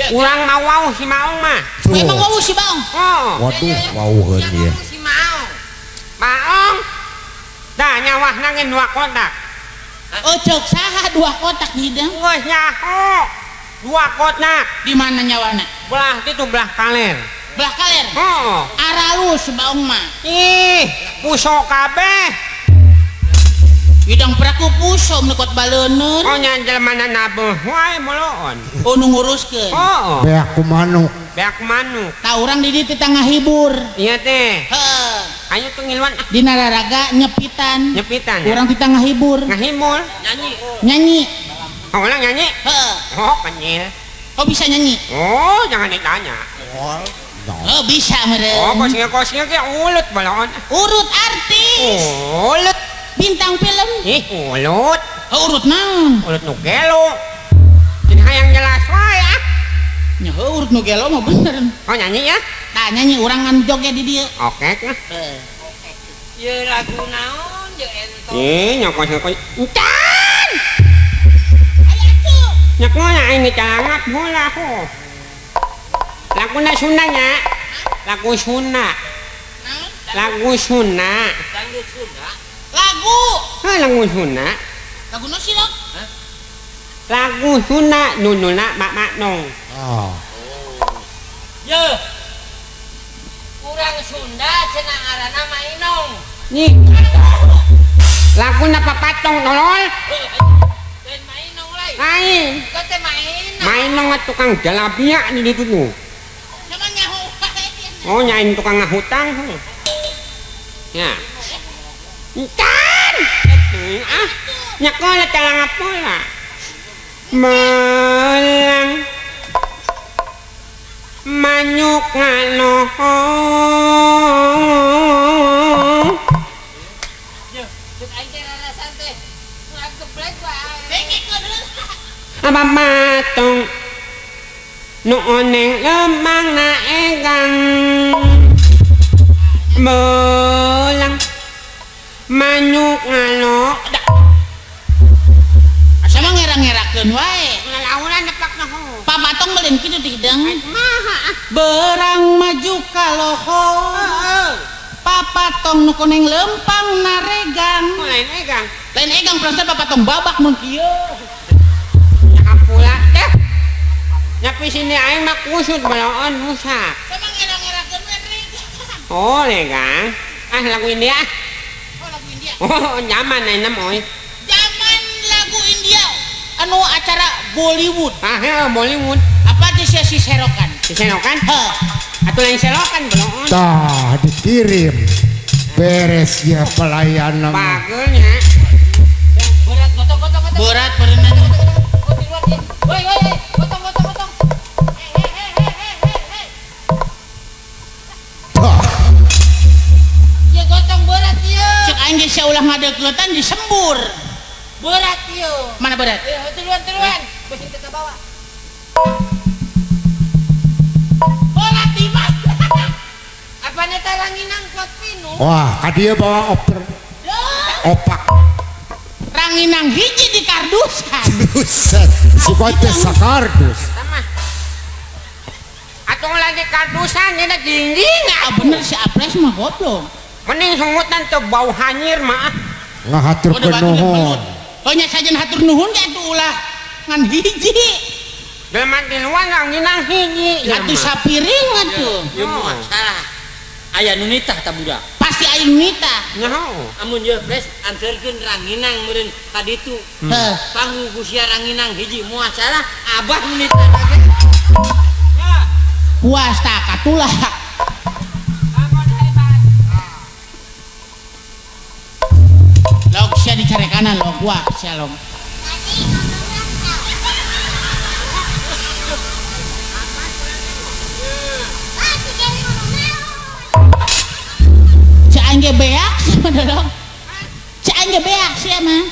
Urang mau wau si Maong mah. Emang wau si Baong? Oh. Waduh wauheun ieu. Si Maong. Maong. Dah nyawahna ge dua kotak. Oh cek saha 2 kotak hidung? Geus nyaho. 2 kotak. Di mana nyawana? Belah ditu belah kaler. Belah kaler? Heeh. Aralus baung mah. Ih, puso kabeh. Hidang praku puso mekot baleuneur. Oh nya jelema nabuh wae moloon. Oh nu nguruskeun. Heeh. Beak ku manuk. Beak manuk. Tah urang di dieu teh ngahibur. Iya teh. Heeh. Ayo tuh ngiluan. Dina raraga nyepitan. Nyepitan. Urang teh ngahibur. Ngahibur. Nyanyi. Nyanyi. Oh, orang nyanyi? Heeh. Oh, kenyil. Oh bisa nyanyi? Oh, jangan ditanya. Oh, bisa meureun. Oh, kosnya-kosnya ge ulut balaon. Urut artis. Ulut. Bintang film. Ih, ulut. Oh, urut naon? Urut nu gelo. Jadi hayang jelas wae ah. Nya urut nu gelo mah bener. Oh, nyanyi ya? Tah nyanyi urang ngan joget di dieu. Oke lah. Heeh. Ye lagu naon ye ento. Ih, nyokos-nyokos. Encan. Aya atuh. Nyakola aing dicalangat heula ho. Laguna Sunda nya. Lagu Sunda. Lagu Sunda. Lagu Sunda. Lagu. Hah, lagu Sunda. Lagu nu sih, Dok? Lagu Sunda nununa mak maknong. Oh. Ye. Urang Sunda cenah ngaranna Mainong. Nih. Laguna papatong tolol. Lain Mainong lain. Lain. Kau teh Mainong. Mainong tukang jalabia di ditu tuh. Sama nyaho wae. Oh, nyain tukang ngahutang. Ya. Encan. Ah, nyakola calangap pola. Melang manyuk nganohong. Ye, cek aing teh rarasan teh. Ngageblek wae. Dengikeun heula. Apa matong nu oneng lemang na egang. Melang manyuk ngalo. Sama ngerang-ngerakeun wae. Ngalaunan nepakna ho. Papatong beuleun kitu di hidung. Kumaha ah? Berang maju ka lohor. Papatong nu koneng lempang naregang. Oh, lain egang. Lain egang perasaan papatong babak mun kieu. Nyakapula deh. Nyapi sini aing mah kusut baloon rusak. Sama ngerang-ngerakeun we regang. Oh, regang. Ah, lagu India. Oh, lagu India. Oh, nyaman aing mah oi. Zaman lagu India anu acara Bollywood. Ah, ya, Bollywood. Apa teh sia si serokan? Si serokan? Heuh. Atuh lain serokan baloon. Tah dikirim. Beres ya pelayanan. Bageulnya. Berat gotong gotong gotong. Berat berenang. Woi woi, gotong gotong gotong. Hei. Ya gotong berat ieu. Cek aing ge sia ulah ngadeuketan disembur. Berat ieu. Mana berat? Tiluan. Beusi teu kabawa. Berat di mana? Apa neta ranginang kot pinu? Wah, ka dieu bawa oper. Opak. Ranginang hiji di kardusan. Buset, suka teh sakardus. Eta mah. Atuh lagi kardusan dina jingjing. Ah bener si Apres mah goblok. Mending sungutan teu bau hanyir mah. Ngahaturkeun nuhun. Oh nya sajen hatur nuhun ge atuh ulah ngan hiji. Jelema tiluan ranginang hiji. Atuh sapiring atuh. Ieu mah salah. Aya nu nitah ta budak. Pasti aya nu nitah. Nyaho. Amun ieu pres anterkeun ranginang meureun ka ditu. Heuh. Panggu sia ranginang hiji moal salah abah nu nitah ge. Puas tah katulah. Log sia dicarekanan log gua sia log. Cak aing ge beak sia mah dodong. Cak aing ge beak sia mah.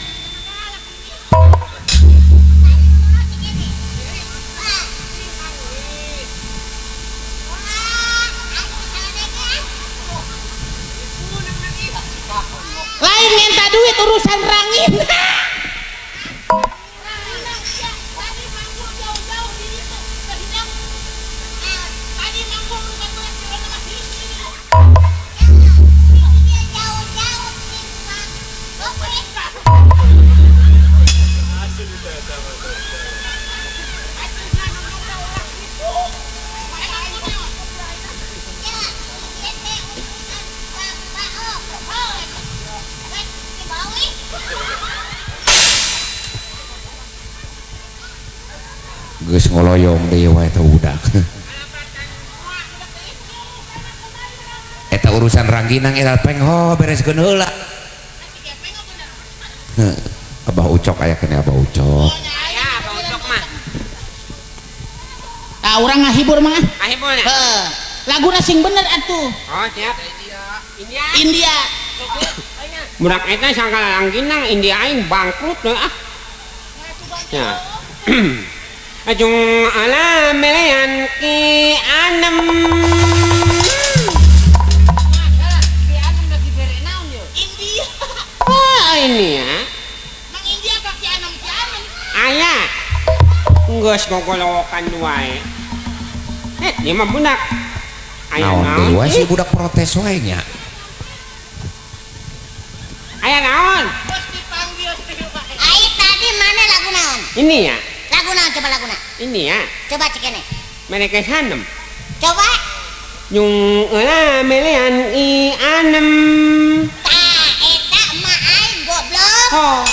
Lain minta duit urusan rangin. Geus ngoloyong deui wae eta budak. Eta urusan rangginang eta pengho bereskeun heula. Abah Ucok aya keneh Abah Ucok. Aya Abah Ucok mah. Tah urang ngahibur mah. Ngahibur nya. Heeh. Laguna sing bener atuh. Oh, siap. India. India. Budak eta sangka rangginang India aing bangkrut deui ah. Ya. Ajung ala melean ki anem. Ki anem lagi bere naon ye? India. Wah, ini ya. Mang India ka ki anem ki anem. Aya. Geus gogolowokan wae. Ieu mah budak. Aya naon deui wae si budak protes wae nya. Aya naon? Geus dipanggil deui wae. Ai tadi mana lagu naon? Ini ya. Lagu naon coba lagu naon? Ini ya. Coba cekene. Mereka sanem. Coba. Yung ela melean i anem. Tah eta emak aing goblok. Oh.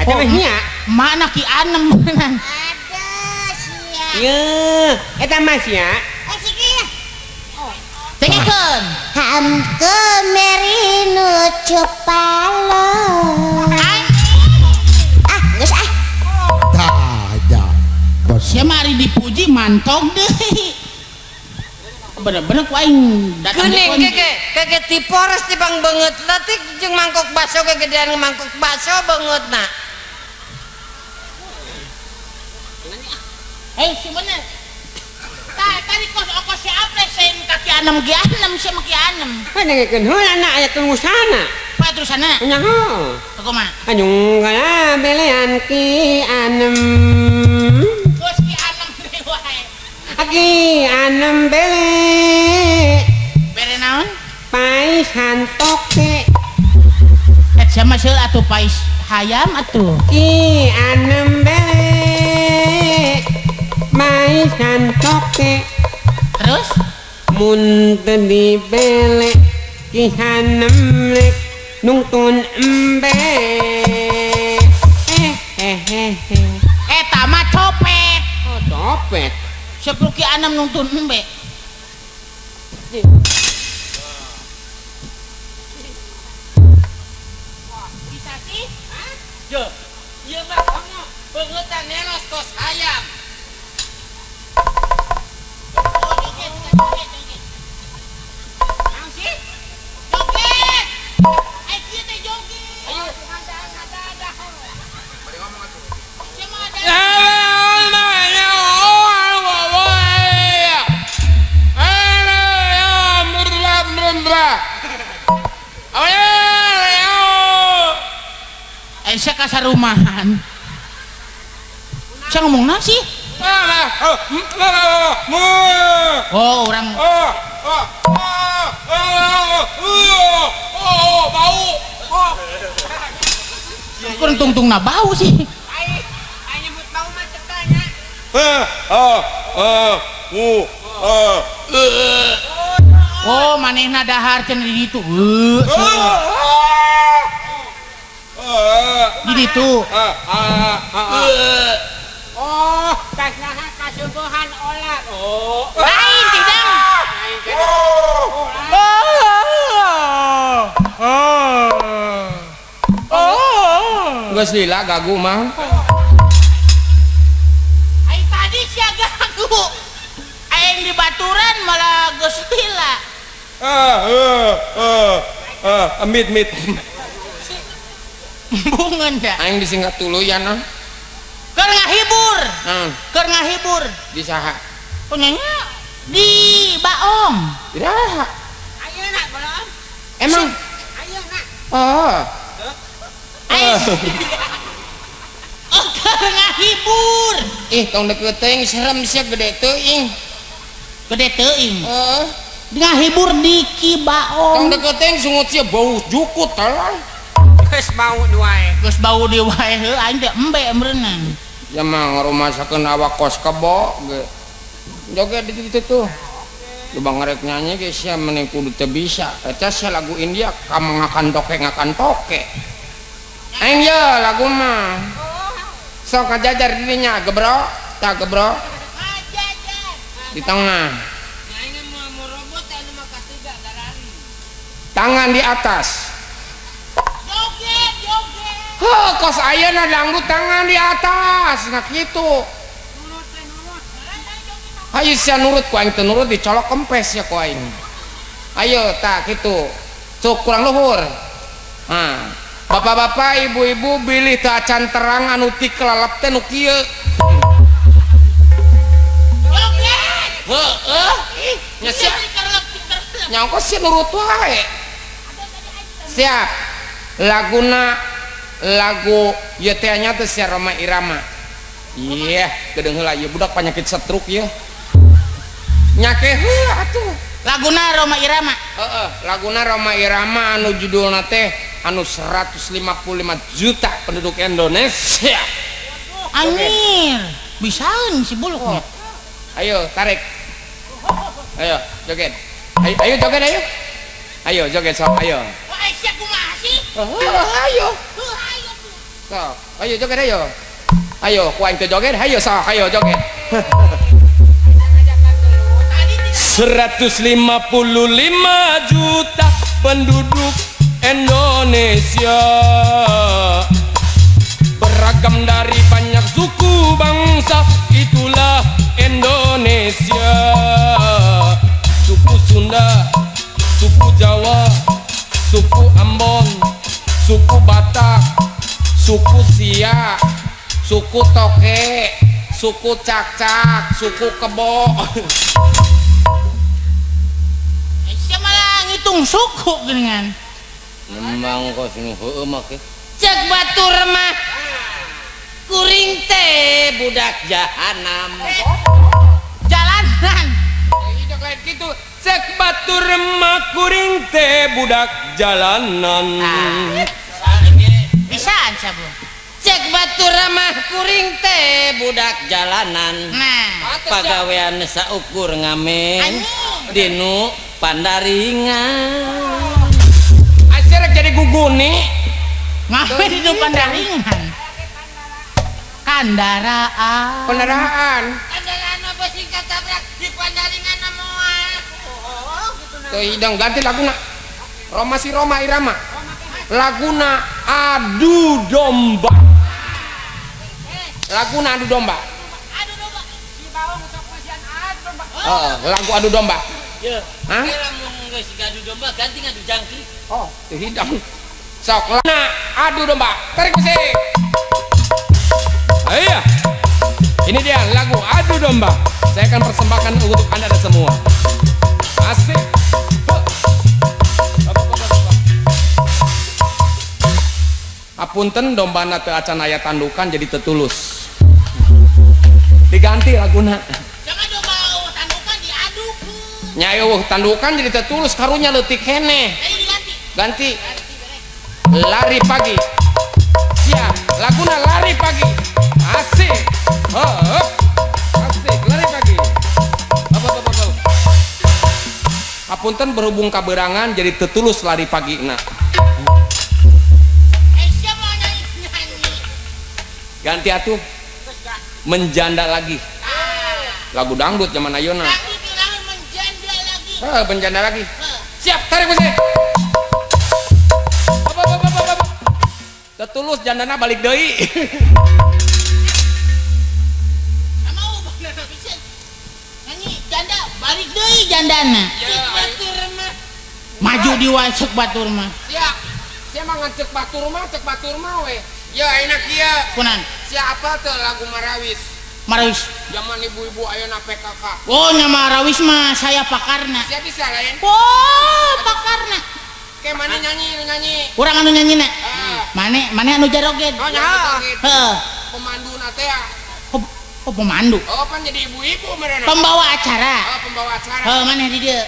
Eta mah nya. Mana ki anem beunang. Aduh sia. Ye, eta mah sia. Eh siki. Oh. Dengekeun. Hamke merino cepalo. Ah, geus ah. Sia mari dipuji mantog deui. Bener-bener ku aing datang geuning keke tipores tibang beungeut leutik jeung mangkok bakso gegedean mangkok bakso beungeutna. Eh si bener. Tah tadi kos okos si aples sain ka ki anem ki anem sia mah ki anem. Dengekeun heula na aya terusana. Pa terusana? Nya heuh. Kumaha? Anyung kana belean ki anem. Aki anem bele. Bere naon? Pais hantoke. Et sama seul atuh pais hayam atuh. Ki anem bele. Pais hantoke. Terus? Mun teu dibele ki hanem rek nungtun embe. Eta mah copet. Oh, copet. Sepuluh ki anem nungtun embe. Bisa sih? Yo, ieu mah kamu beungeutna nelos kos hayam. Oh, joget, joget, joget. Naon sih? Joget. Ai kieu teh joget. Ayo. Bari ngomong atuh. Sia mah ada. Saya kasarumahan. Saya ngomong nasi. Oh, orang. Bau. Kurang tungtung na bau sih. Ai nyebut bau mah cekanya. Oh, manehna dahar cenah di ditu. Di ditu. Oh, kasnaha kasubuhan olah. Oh. Lain tidak. Geus lila gagu mah. Ai tadi sia gagu. Aing di baturan malah geus lila. Mit mit. Bungeun da. Aing disingkat tuluyan ah. Keur ngahibur. Keur ngahibur. Di saha? Punyanya di Baong. Iraha. Ayeuna Baong. Emang ayeuna. Oh. Oh, keur ngahibur. Ih, tong deukeut teuing serem sia gede teuing. Gede teuing. Heeh. Ngahibur di Ki Baong. Tong deukeut teuing sungut sia bau jukut talah. Geus bau wae. Geus bau di wae heuh aing teh embe meureunang. Ya mah ngarumasakeun awak kos kebo ge. Joget di ditu tuh. Lubang ngarek nyanyi ge sia meni kudu teu bisa. Eta sia lagu India kamangakan toke ngakan toke. Aing ye lagu mah. Sok ngajajar di dinya gebro, tah gebro. Di tengah. Tangan di atas. Joget, joget. Heuh, kos ayeuna dangdut tangan di atas. Nah kitu. Hayu sia nurut ku aing teu nurut dicolok kempes ya ku aing. Ayo tah kitu. Cuk kurang luhur. Nah, bapak-bapak, ibu-ibu bilih teu acan terang anu ti kelalep teh nu kieu. Joget. Heueuh. Nya sia. Nyangko sia nurut wae. Siap. Laguna lagu ieu teh nya teh sia Rhoma Irama. Iya, gedeung heula ieu budak panyakit stroke ieu. Nyake heula atuh. Laguna Rhoma Irama. Heeh, laguna Rhoma Irama anu judulna teh anu 155 juta penduduk Indonesia. Anjir, bisaeun si buluk. Oh. Ayo tarik. Ayo joget. Ayo, ayo joget ayo. Ayo joget sok ayo. Wah, sia kumaha sih? Ayo. Ayo. Sok, ayo joget ayo. Ayo, ku aing teu joget, ayo sok, ayo joget. 155 juta penduduk Indonesia, beragam dari banyak suku bangsa, itulah Indonesia. Suku Sunda, suku Jawa, suku Ambon, suku Batak, suku Siak, suku Toke, suku Cakcak, suku Kebo. Sia malah ngitung suku geuningan. Nembang kos nu heueuh mah ke. Cek batur mah kuring teh budak jahanam. Jalanan. Hidup lain kitu. Cek batur mah kuring teh budak jalanan. Bisaan sabu. Cek batur mah kuring teh budak jalanan. Nah, pagawean saukur ngamen dinu pandaringan. Asir jadi guguni. Ngamen dinu pandaringan. Kandaraan. Kendaraan. Kandaraan apa sih katabrak di pandaringan moal. Tuh hidang ganti laguna. Roma si Rhoma Irama. Laguna adu domba. Laguna adu domba. Adu domba. Si baung sok masihan adu domba. Heeh, lagu adu domba. Ye. Hah? Lamun geus adu domba ganti ngadu jangkrik. Oh, teu hidang. Sok laguna adu domba. Tarik musik. Iya. Ini dia lagu adu domba. Saya akan persembahkan untuk Anda dan semua. Asik. Apunten dombana teu acan aya tandukan jadi tetulus. Diganti laguna. Jangan domba tandukan diaduk. Nya eueuh tandukan jadi tetulus karunya leutik keneh. Diganti. Ganti. Lari pagi. Siap, laguna lari pagi. Asik. Heup. Asik, lari pagi. Apa apa apa. Apunten berhubung kaberangan jadi tetulus lari pagi na. Ganti atuh. Menjanda lagi. Lagu dangdut zaman ayeuna. Menjanda lagi. Heuh, menjanda lagi. Siap, tarik musik. Apa apa apa apa. Tetulus jandana balik deui. Sama ubahna bisa. Nyanyi janda balik deui jandana. Cek batur mah. Maju di wae cek batur mah. Siap. Sia mah ngan cek batur mah, cek batur mah we. Ya enak ieu. Kunan. Siapa tuh lagu Marawis? Marawis. Zaman ibu-ibu ayeuna PKK. Oh, nya Marawis mah saya pakarna. Siapa bisa lain? Oh, pakarna. Kayak mana nyanyi, nyanyi. Urang anu nyanyina. Mane, mane anu jaroget. Oh, nya. Heeh. Pemandu na teh. Oh, pemandu. Oh, pan jadi ibu-ibu merena. Pembawa acara. Oh, pembawa acara. Heuh, maneh di dieu.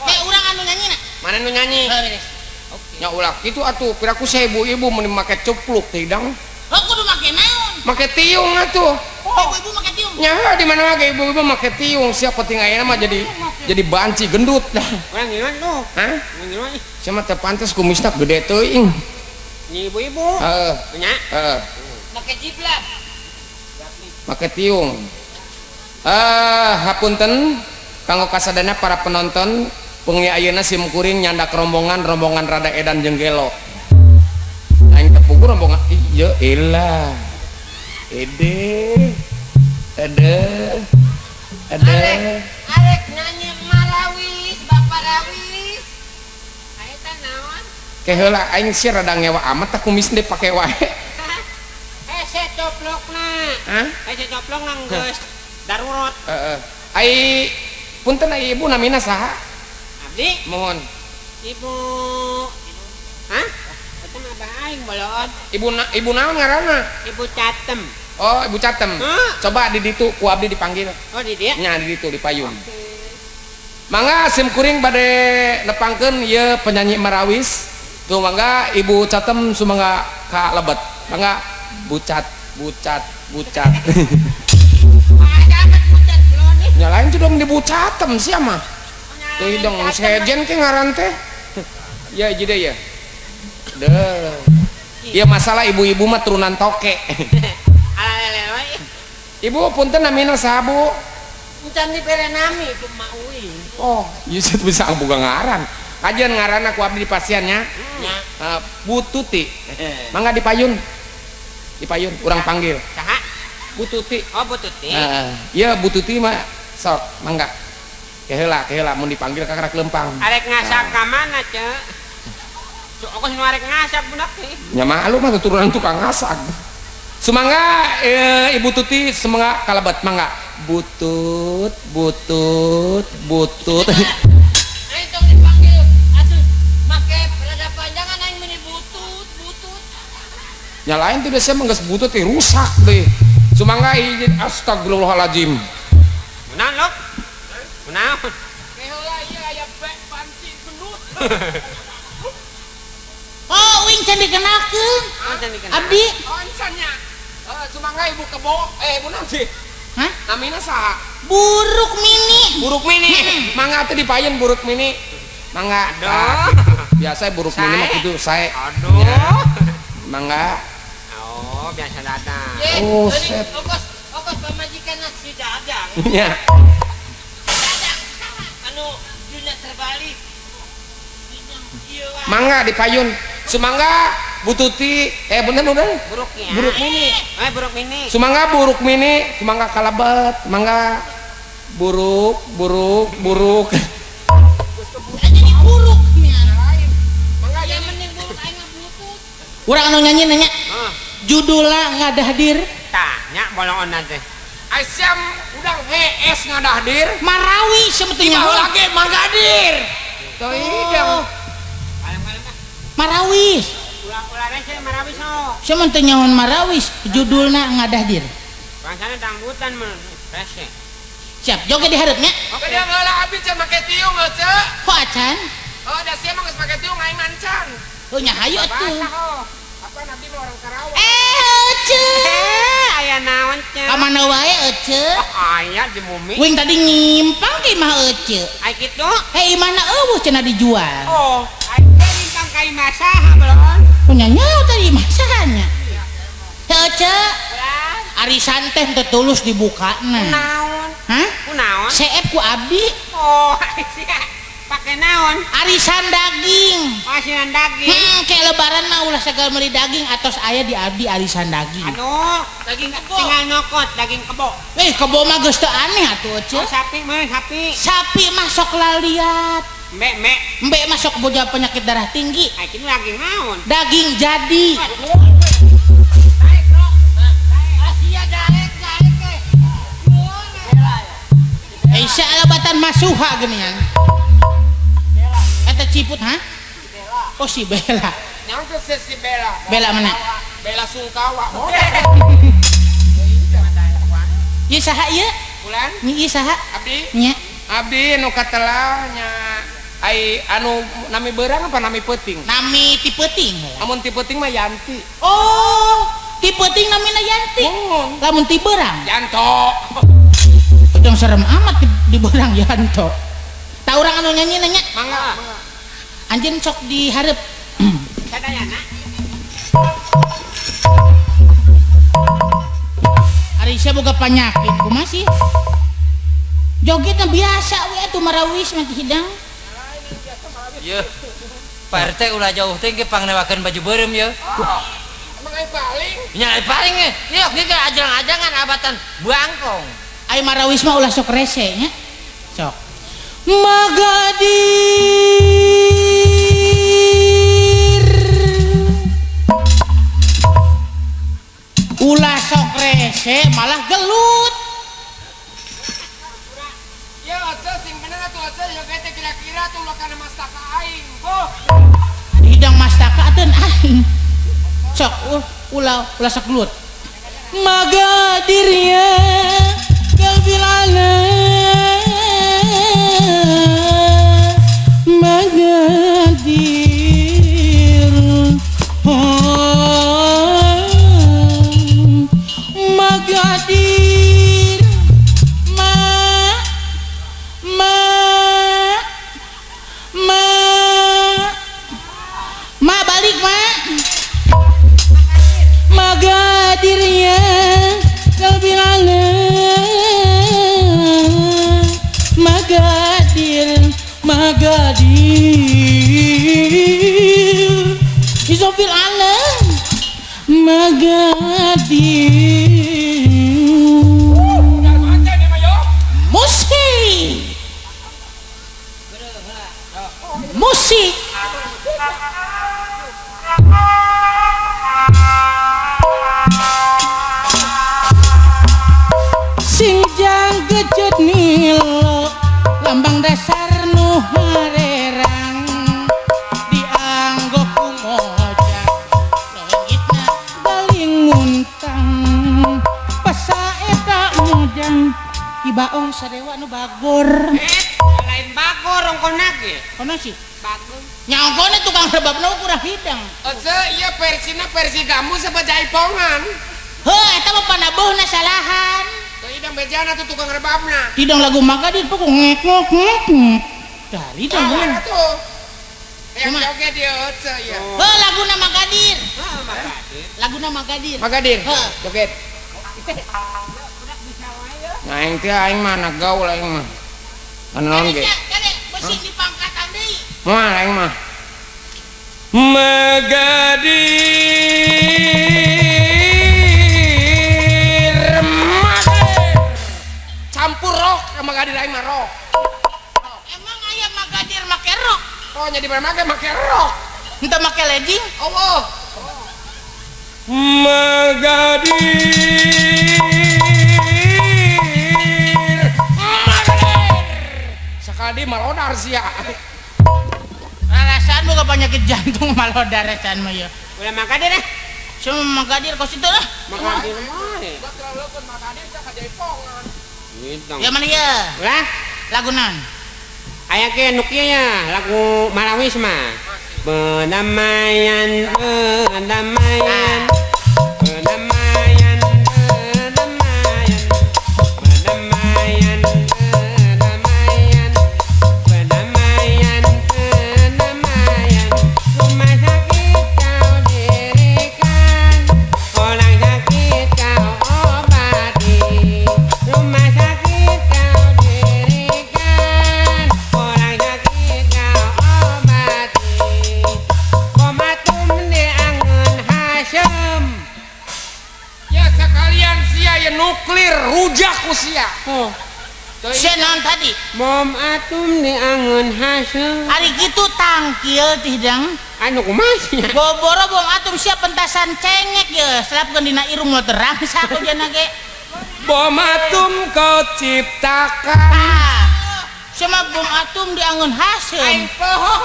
Kayak urang anu nyanyina. Mana nu nyanyi? Heuh, beres. Oke. Nya ulah kitu atuh piraku ibu-ibu mun make cupluk teh hidang. Heuh kudu make naon? Make tiung atuh. Ibu-ibu make tiung. Nya di mana lagi ibu-ibu make tiung siapa penting ayeuna mah jadi banci gendut dah. Urang ngiluan tuh. Hah? Ngiluan. Sia mah teu pantes kumisna gede teuing. Ni ibu-ibu. Heeh. Nya. Heeh. Make jiblak. Make tiung. Hapunten kanggo kasadana para penonton pengi ayeuna sim kuring nyandak rombongan rada edan jeung gelo. Aing tepugu rombongan ieu elah. Ede. Ede. Ede. Arek nyanyi marawis, bapak rawis. Eta naon? Ke heula aing sih rada ngewa amat tah kumis teh pake wae. Hese coplokna. Hah? Hese coplokna geus darurat. Heeh. Ai punten ai ibu namina saha? Abdi? Mohon. Ibu. Hah? Eta mah abah aing boloon. Ibu naon ngaranna? Ibu Catem. Oh, Ibu Catem. Huh? Coba di ditu ku abdi dipanggil. Oh, di dieu? Nya di ditu di payung. Mangga sim kuring bade nepangkeun ieu penyanyi marawis. Tuh mangga Ibu Catem sumangga ka lebet. Mangga bucat bucat bucat. Nyalain tuh dong di bucatem sih mah. Tuh dong sejen ke ngaran teh. Ya jadi ya. Deh. Ya masalah ibu-ibu mah turunan toke. Ibu punten namina saha Bu? Encan dibere nami ku Mak Uing. Oh, ieu bisa boga ngaran. Kajian ngaranna ku abdi di pasiannya. Nya. Bu Tuti. Mangga dipayun. Dipayun urang panggil. Saha? Bu Tuti. Oh, Bu Tuti. Heeh. Ieu Bu Tuti mah sok mangga. Keheula mun dipanggil kakara lempang. Arek ngasak ka mana, Ceu? Sok aku nu arek ngasak budak teh. Nya malu mah turunan tukang ngasak. Sumangga Ibu Tuti sumangga kalebet mangga. Butut, butut, butut. Aing tong dipanggil atuh make rada panjangan aing meuni butut, butut. Nya lain teh biasa mah geus butut teh rusak deh. Sumangga izin astagfirullahaladzim. Kunaon lok? Kunaon? Keheula ieu aya bek panci gendut. Oh, uing can dikenalkeun. Oh, can dikenalkeun. Abdi. Oh, encan nya. Sumangga ibu kebo, ibu naon sih? Hah? Namina saha? Buruk mini. Buruk mini. Mangga atuh dipayun buruk mini. Mangga. Aduh. Biasa buruk mini mah kitu sae. Aduh. Mangga. Oh, biasa datang. Oh, set. Okos pamajikan si Dadang. Nya. Dadang anu dunia terbalik. Mangga dipayun. Sumangga Bu Tuti, bener udah. Buruknya. Buruk mini. Buruk mini. Sumangga buruk mini, sumangga kalebet, mangga buruk, buruk, buruk. Jadi buruk nya. Mangga yang mending buruk aing mah butut. Urang anu nyanyi nanya. Judulna ngadahdir. Tah, nya bolongan teh. Aisyam udang HS ngadahdir. Marawi sebetulnya. Tiba lagi manggadir. Tuh hidang. Marawis. Ulah rese marawis oh. Sia mah teu nyahoan marawis, judulna ngadahdir. Bangsana dangdutan mah rese. Siap, joget di hareup nya. Oke dia heula abdi can make tiung heuh. Kok acan? Oh, da sia mah geus make tiung aing mancan. Oh nya hayu atuh. Apa abdi mah orang Karawang. Ece. Aya naon cenah? Ka mana wae ece? Oh, aya di bumi. Wing tadi nyimpang ke imah ece. Ai kitu? Hei imahna eueuh cenah dijual. Oh, ai teh nyimpang ka imah saha boloon? Punya nyawa tadi imah sahanya. Hei ece. Arisan teh teu tulus dibukana. Kunaon? Hah? Kunaon? Seep ku abdi. Oh, sia. Pake naon? Arisan daging. Oh, asinan daging. Kayak lebaran mah ulah segala meuli daging atos aya di abdi arisan daging. Aduh, daging kebo. Tinggal nyokot daging kebo. Kebo mah geus teu aneh atuh ece. Oh, sapi mah sapi. Sapi mah sok laliat. Embe, embe. Embe mah sok boja penyakit darah tinggi. Ai kitu daging naon? Daging jadi. Asia daek daek ke. Aisyah alabatan masuha geuningan. Eta ciput ha? Bella. Oh si Bella. Nyaho teh si Bella. Bella mana? Bella Sungkawa. Oh. Ieu saha ieu? Bulan? Ieu saha? Abdi. Nya. Abdi nu katelah nya Ai anu nami beurang apa nami peuting? Nami ti peuting. Amun ti peuting mah Yanti. Oh, ti peuting namina Yanti. Lamun ti beurang? Yanto. Yang serem amat di beurang Yanto. Tah urang anu nyanyi nanya. Mangga. Anjeun sok dihareup. Sadayana. Ari sia boga panyakit kumaha sih? Jogetna biasa we atuh marawis mah hidang. Yeuh. Pak RT ulah jauh teh ge pangnewakeun baju beureum yeuh. Emang ai paling? Nya ai paling ge. Ieu ge ajang-ajangan abatan bangkong. Ai marawis mah ulah sok rese nya. Sok. Magadir ulah sok rese malah gelut. Ya aja sing bener atuh aja ya teh kira-kira tuh ulah kana mastaka aing. Boh. Hidang mastaka ateun aing. Sok ulah ulah sok gelut. Magadirnya galbil ala magadir oh, magadir ma ma ma ma balik ma magadirnya galbil ala magadir magadir isofil alam magadir musik musik singjang gejet nilo lambang dasar nu harerang dianggo ku mojang leungitna galing muntang pasa eta mojang ki baong sadewa nu bagor. Lain bagor ongkona ge. Kono sih? Bagor. Nya ongkona tukang rebabna kurang hidang. Ece ieu versina versi gamu sapa jaipongan. Heuh eta mah panabuhna salahan. Teu hidang bejana tuh tukang rebabna. Hidang lagu Magadir pokok ngek ngek ngek. Dari dong. Tuh. Yang joget dia ece ieu. Heuh laguna Magadir. Heuh Magadir. Laguna Magadir. Magadir. Heuh joget. Nah aing teh aing mah anak gaul aing mah. Anu naon ge? Kade beusi dipangkatan deui. Moal aing mah. Magadir Magadir. Campur rock Magadir aing mah rock. Emang aya Magadir make rock? Oh nya di mana make rock. Henteu make legging? Oh. Magadir Sekali malodar sia. Rasaan boga penyakit jantung malodar rasaan mah ieu. Ulah Magadir ah. Cuma Magadir kos itu lah. Magadir mah. Batralekeun Magadir teh kajaipongan. Ya mana ieu? Ulah. Lagu naon? Aya ge nu kieu nya, lagu Marawis mah. Pendamaian, pendamaian. Pendamaian, pendamaian. Pendamaian, pendamaian. Pendamaian, pendamaian. Rumah sakit kau dirikan, orang sakit kau obati. Rumah sakit kau dirikan, orang sakit kau obati. Komatum diangun hasem. Ya sekalian sia ya nuklir rujak ku sia. Oh. Sia naon tadi? Bom atom diangun hasem. Ari kitu tangkil teh hidang. Anu kumaha sia? Boboro bom atom sia pentasan cengek ye, selapkeun dina irung mah terang saku jana ge. Bom atom kau ciptakan. Ah. Sia mah bom atom diangun hasem. Aing poho.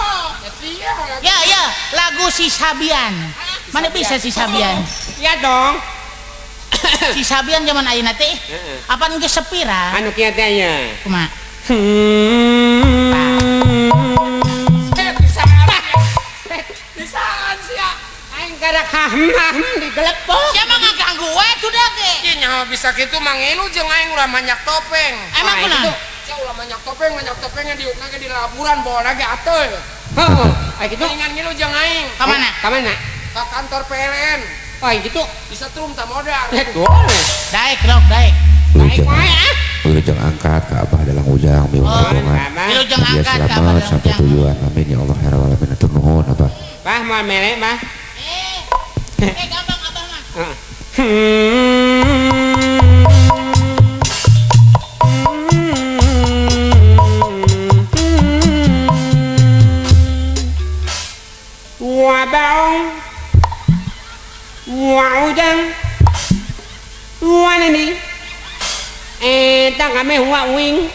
Ya sia. Ya ya, lagu si Sabian. Mana bisa si Sabian? Ya dong. Si Sabian zaman ayeuna teh. Apan geus sepira? Anu kieu teh nya. Kumaha? Kakarak hahm digelepok. Siapa ngaganggu wae sudah ge. Ieu nyaho bisa kitu mangilu jeung aing ulah manyak topeng. Emang kunaon? Sia ulah manyak topeng, manyak topengnya diukna ge di laburan bawa ge atuy. Heeh, ai kitu. Ingan ngilu jeung aing. Ka mana? Ka mana? Ka kantor PLN. Oh, gitu. Disetrum tak modal. Daek rok daek. Daek wae ah. Wilujeng angkat ka Abah dalang ujang miwah rombongan. Wilujeng angkat ka Abah selamat sampai tujuan. Amin ya Allah ya rabbal alamin. Atur nuhun Abah. Bah moal mere bah. Gampang Abah mah. Wa baong wa udang wa nani eta kami wa wing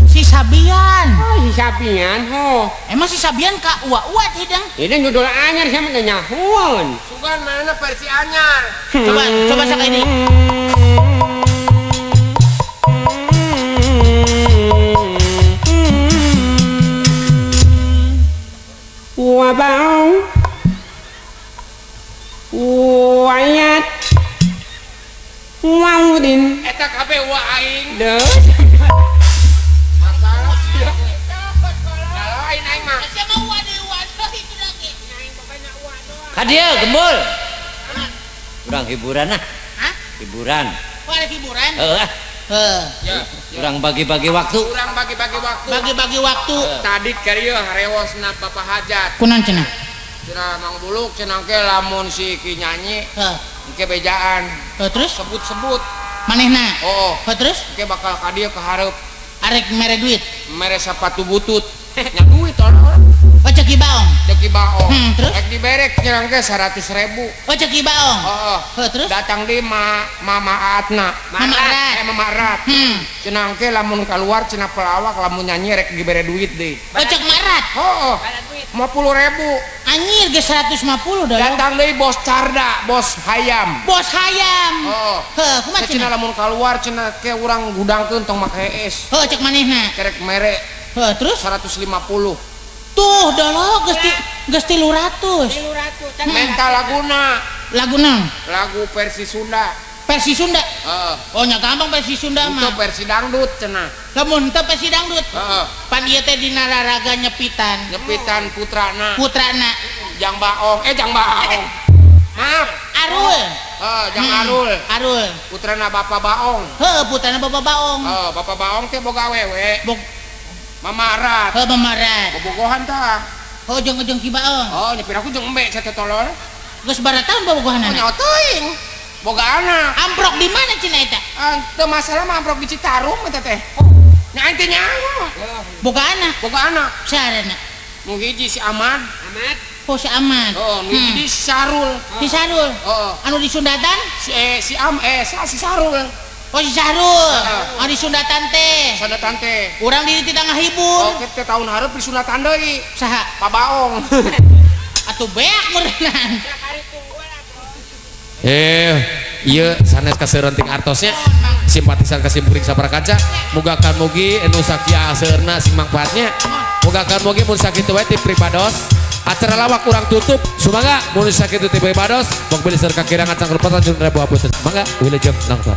si Sabian. Oh, si Sabian ho. Emang si Sabian ka uwa-uwa hidang? Ini judul anyar siapa teh nyahuan. Sugan mana versi anyar? Coba coba sekali ini. Wa baong wayat waudin eta kabeh wa aing deus masalah sia lain aing mah sia mah wa deui wa deui itu lagi ka dieu gembul urang hiburan ah. Hah? Hiburan. Kok ada hiburan? Heeh. Heuh. Urang bagi-bagi waktu. Urang bagi-bagi waktu. Bagi-bagi waktu. Tadi keur ieu harewosna Bapak Hajat. Kunaon cenah? Cenah Mang Buluk cenah ke lamun si Ki nyanyi. Heuh. Engke bejaan. Heuh terus? Sebut-sebut. Manehna? Oh. Heuh terus? Engke bakal ka dieu ka hareup. Arek mere duit. Mere sapatu butut. Nya duit orang. Oh cek Ki Baong. Cek Ki Baong. Terus? Rek diberek cenah ke 100.000. Oh cek Ki Baong. Heeh. Heuh terus? Datang di Mama Atna. Mama Rat. Mama Rat. Cenah ke lamun keluar cenah pelawak lamun nyanyi rek dibere duit deui. Oh cek Mak Rat. Heeh. 50.000. Anjir ge 150 dah. Datang deui bos Carda, bos hayam. Bos hayam. Heeh. Heuh, kumaha cenah lamun keluar cenah ke urang gudangkeun tong make hees. Heuh cek manehna. Kerek mere. Heuh terus? 150. Tuh dolog geus 300. 300. Menta laguna. Lagu naon? Lagu versi Sunda. Versi Sunda? Heeh. Oh nya gampang versi Sunda mah. Itu versi dangdut cenah. Lamun teu versi dangdut. Heeh. Pan ieu teh dina raraga nyepitan. Nyepitan putrana. Putrana. Jang Baong, Jang Baong. Maaf. Arul. Heeh, Jang Arul. Arul. Putrana Bapak Baong. Heeh, putrana Bapak Baong. Heeh, Bapak Baong teh boga awewe. Mama Rat. Heuh Mama Rat. Bobogohan tah. Oh jeung Ki Baong. Oh nyepir aku jeung embe sia teh tolol. Geus bara tahun bobogohanana. Oh nyaho teuing. Boga anak. Amprok di mana cenah eta? Teu masalah mah amprok di Citarum eta teh. Nya aing teh nyaho. Boga anak. Boga anak. Sarana? Nu hiji si Ahmad. Ahmad. Oh si Ahmad. Oh, nu hiji si Sarul. Si Sarul. Heeh. Anu di Sundatan? Si si Sarul. Oh si Sahrul, oh di Sundatan teh. Sundatan teh. Urang di titah ngahibur. Oh kita tahun hareup di Sundatan deui. Saha? Pak Baong. Atuh beak meureunnan. Ieu sanes kaseureun artosnya. Simpatisan ka simkuring sabaraha kaca. Muga kan mugi anu sakieu seueurna sing mangfaatnya. Muga kan mugi mun sakitu wae ti pribados. Acara lawak kurang tutup. Sumangga mun sakitu ti pribados. Bok bilih sareng kakirangan cangkrupan junjung ribu hapunten. Mangga wilujeng nongton.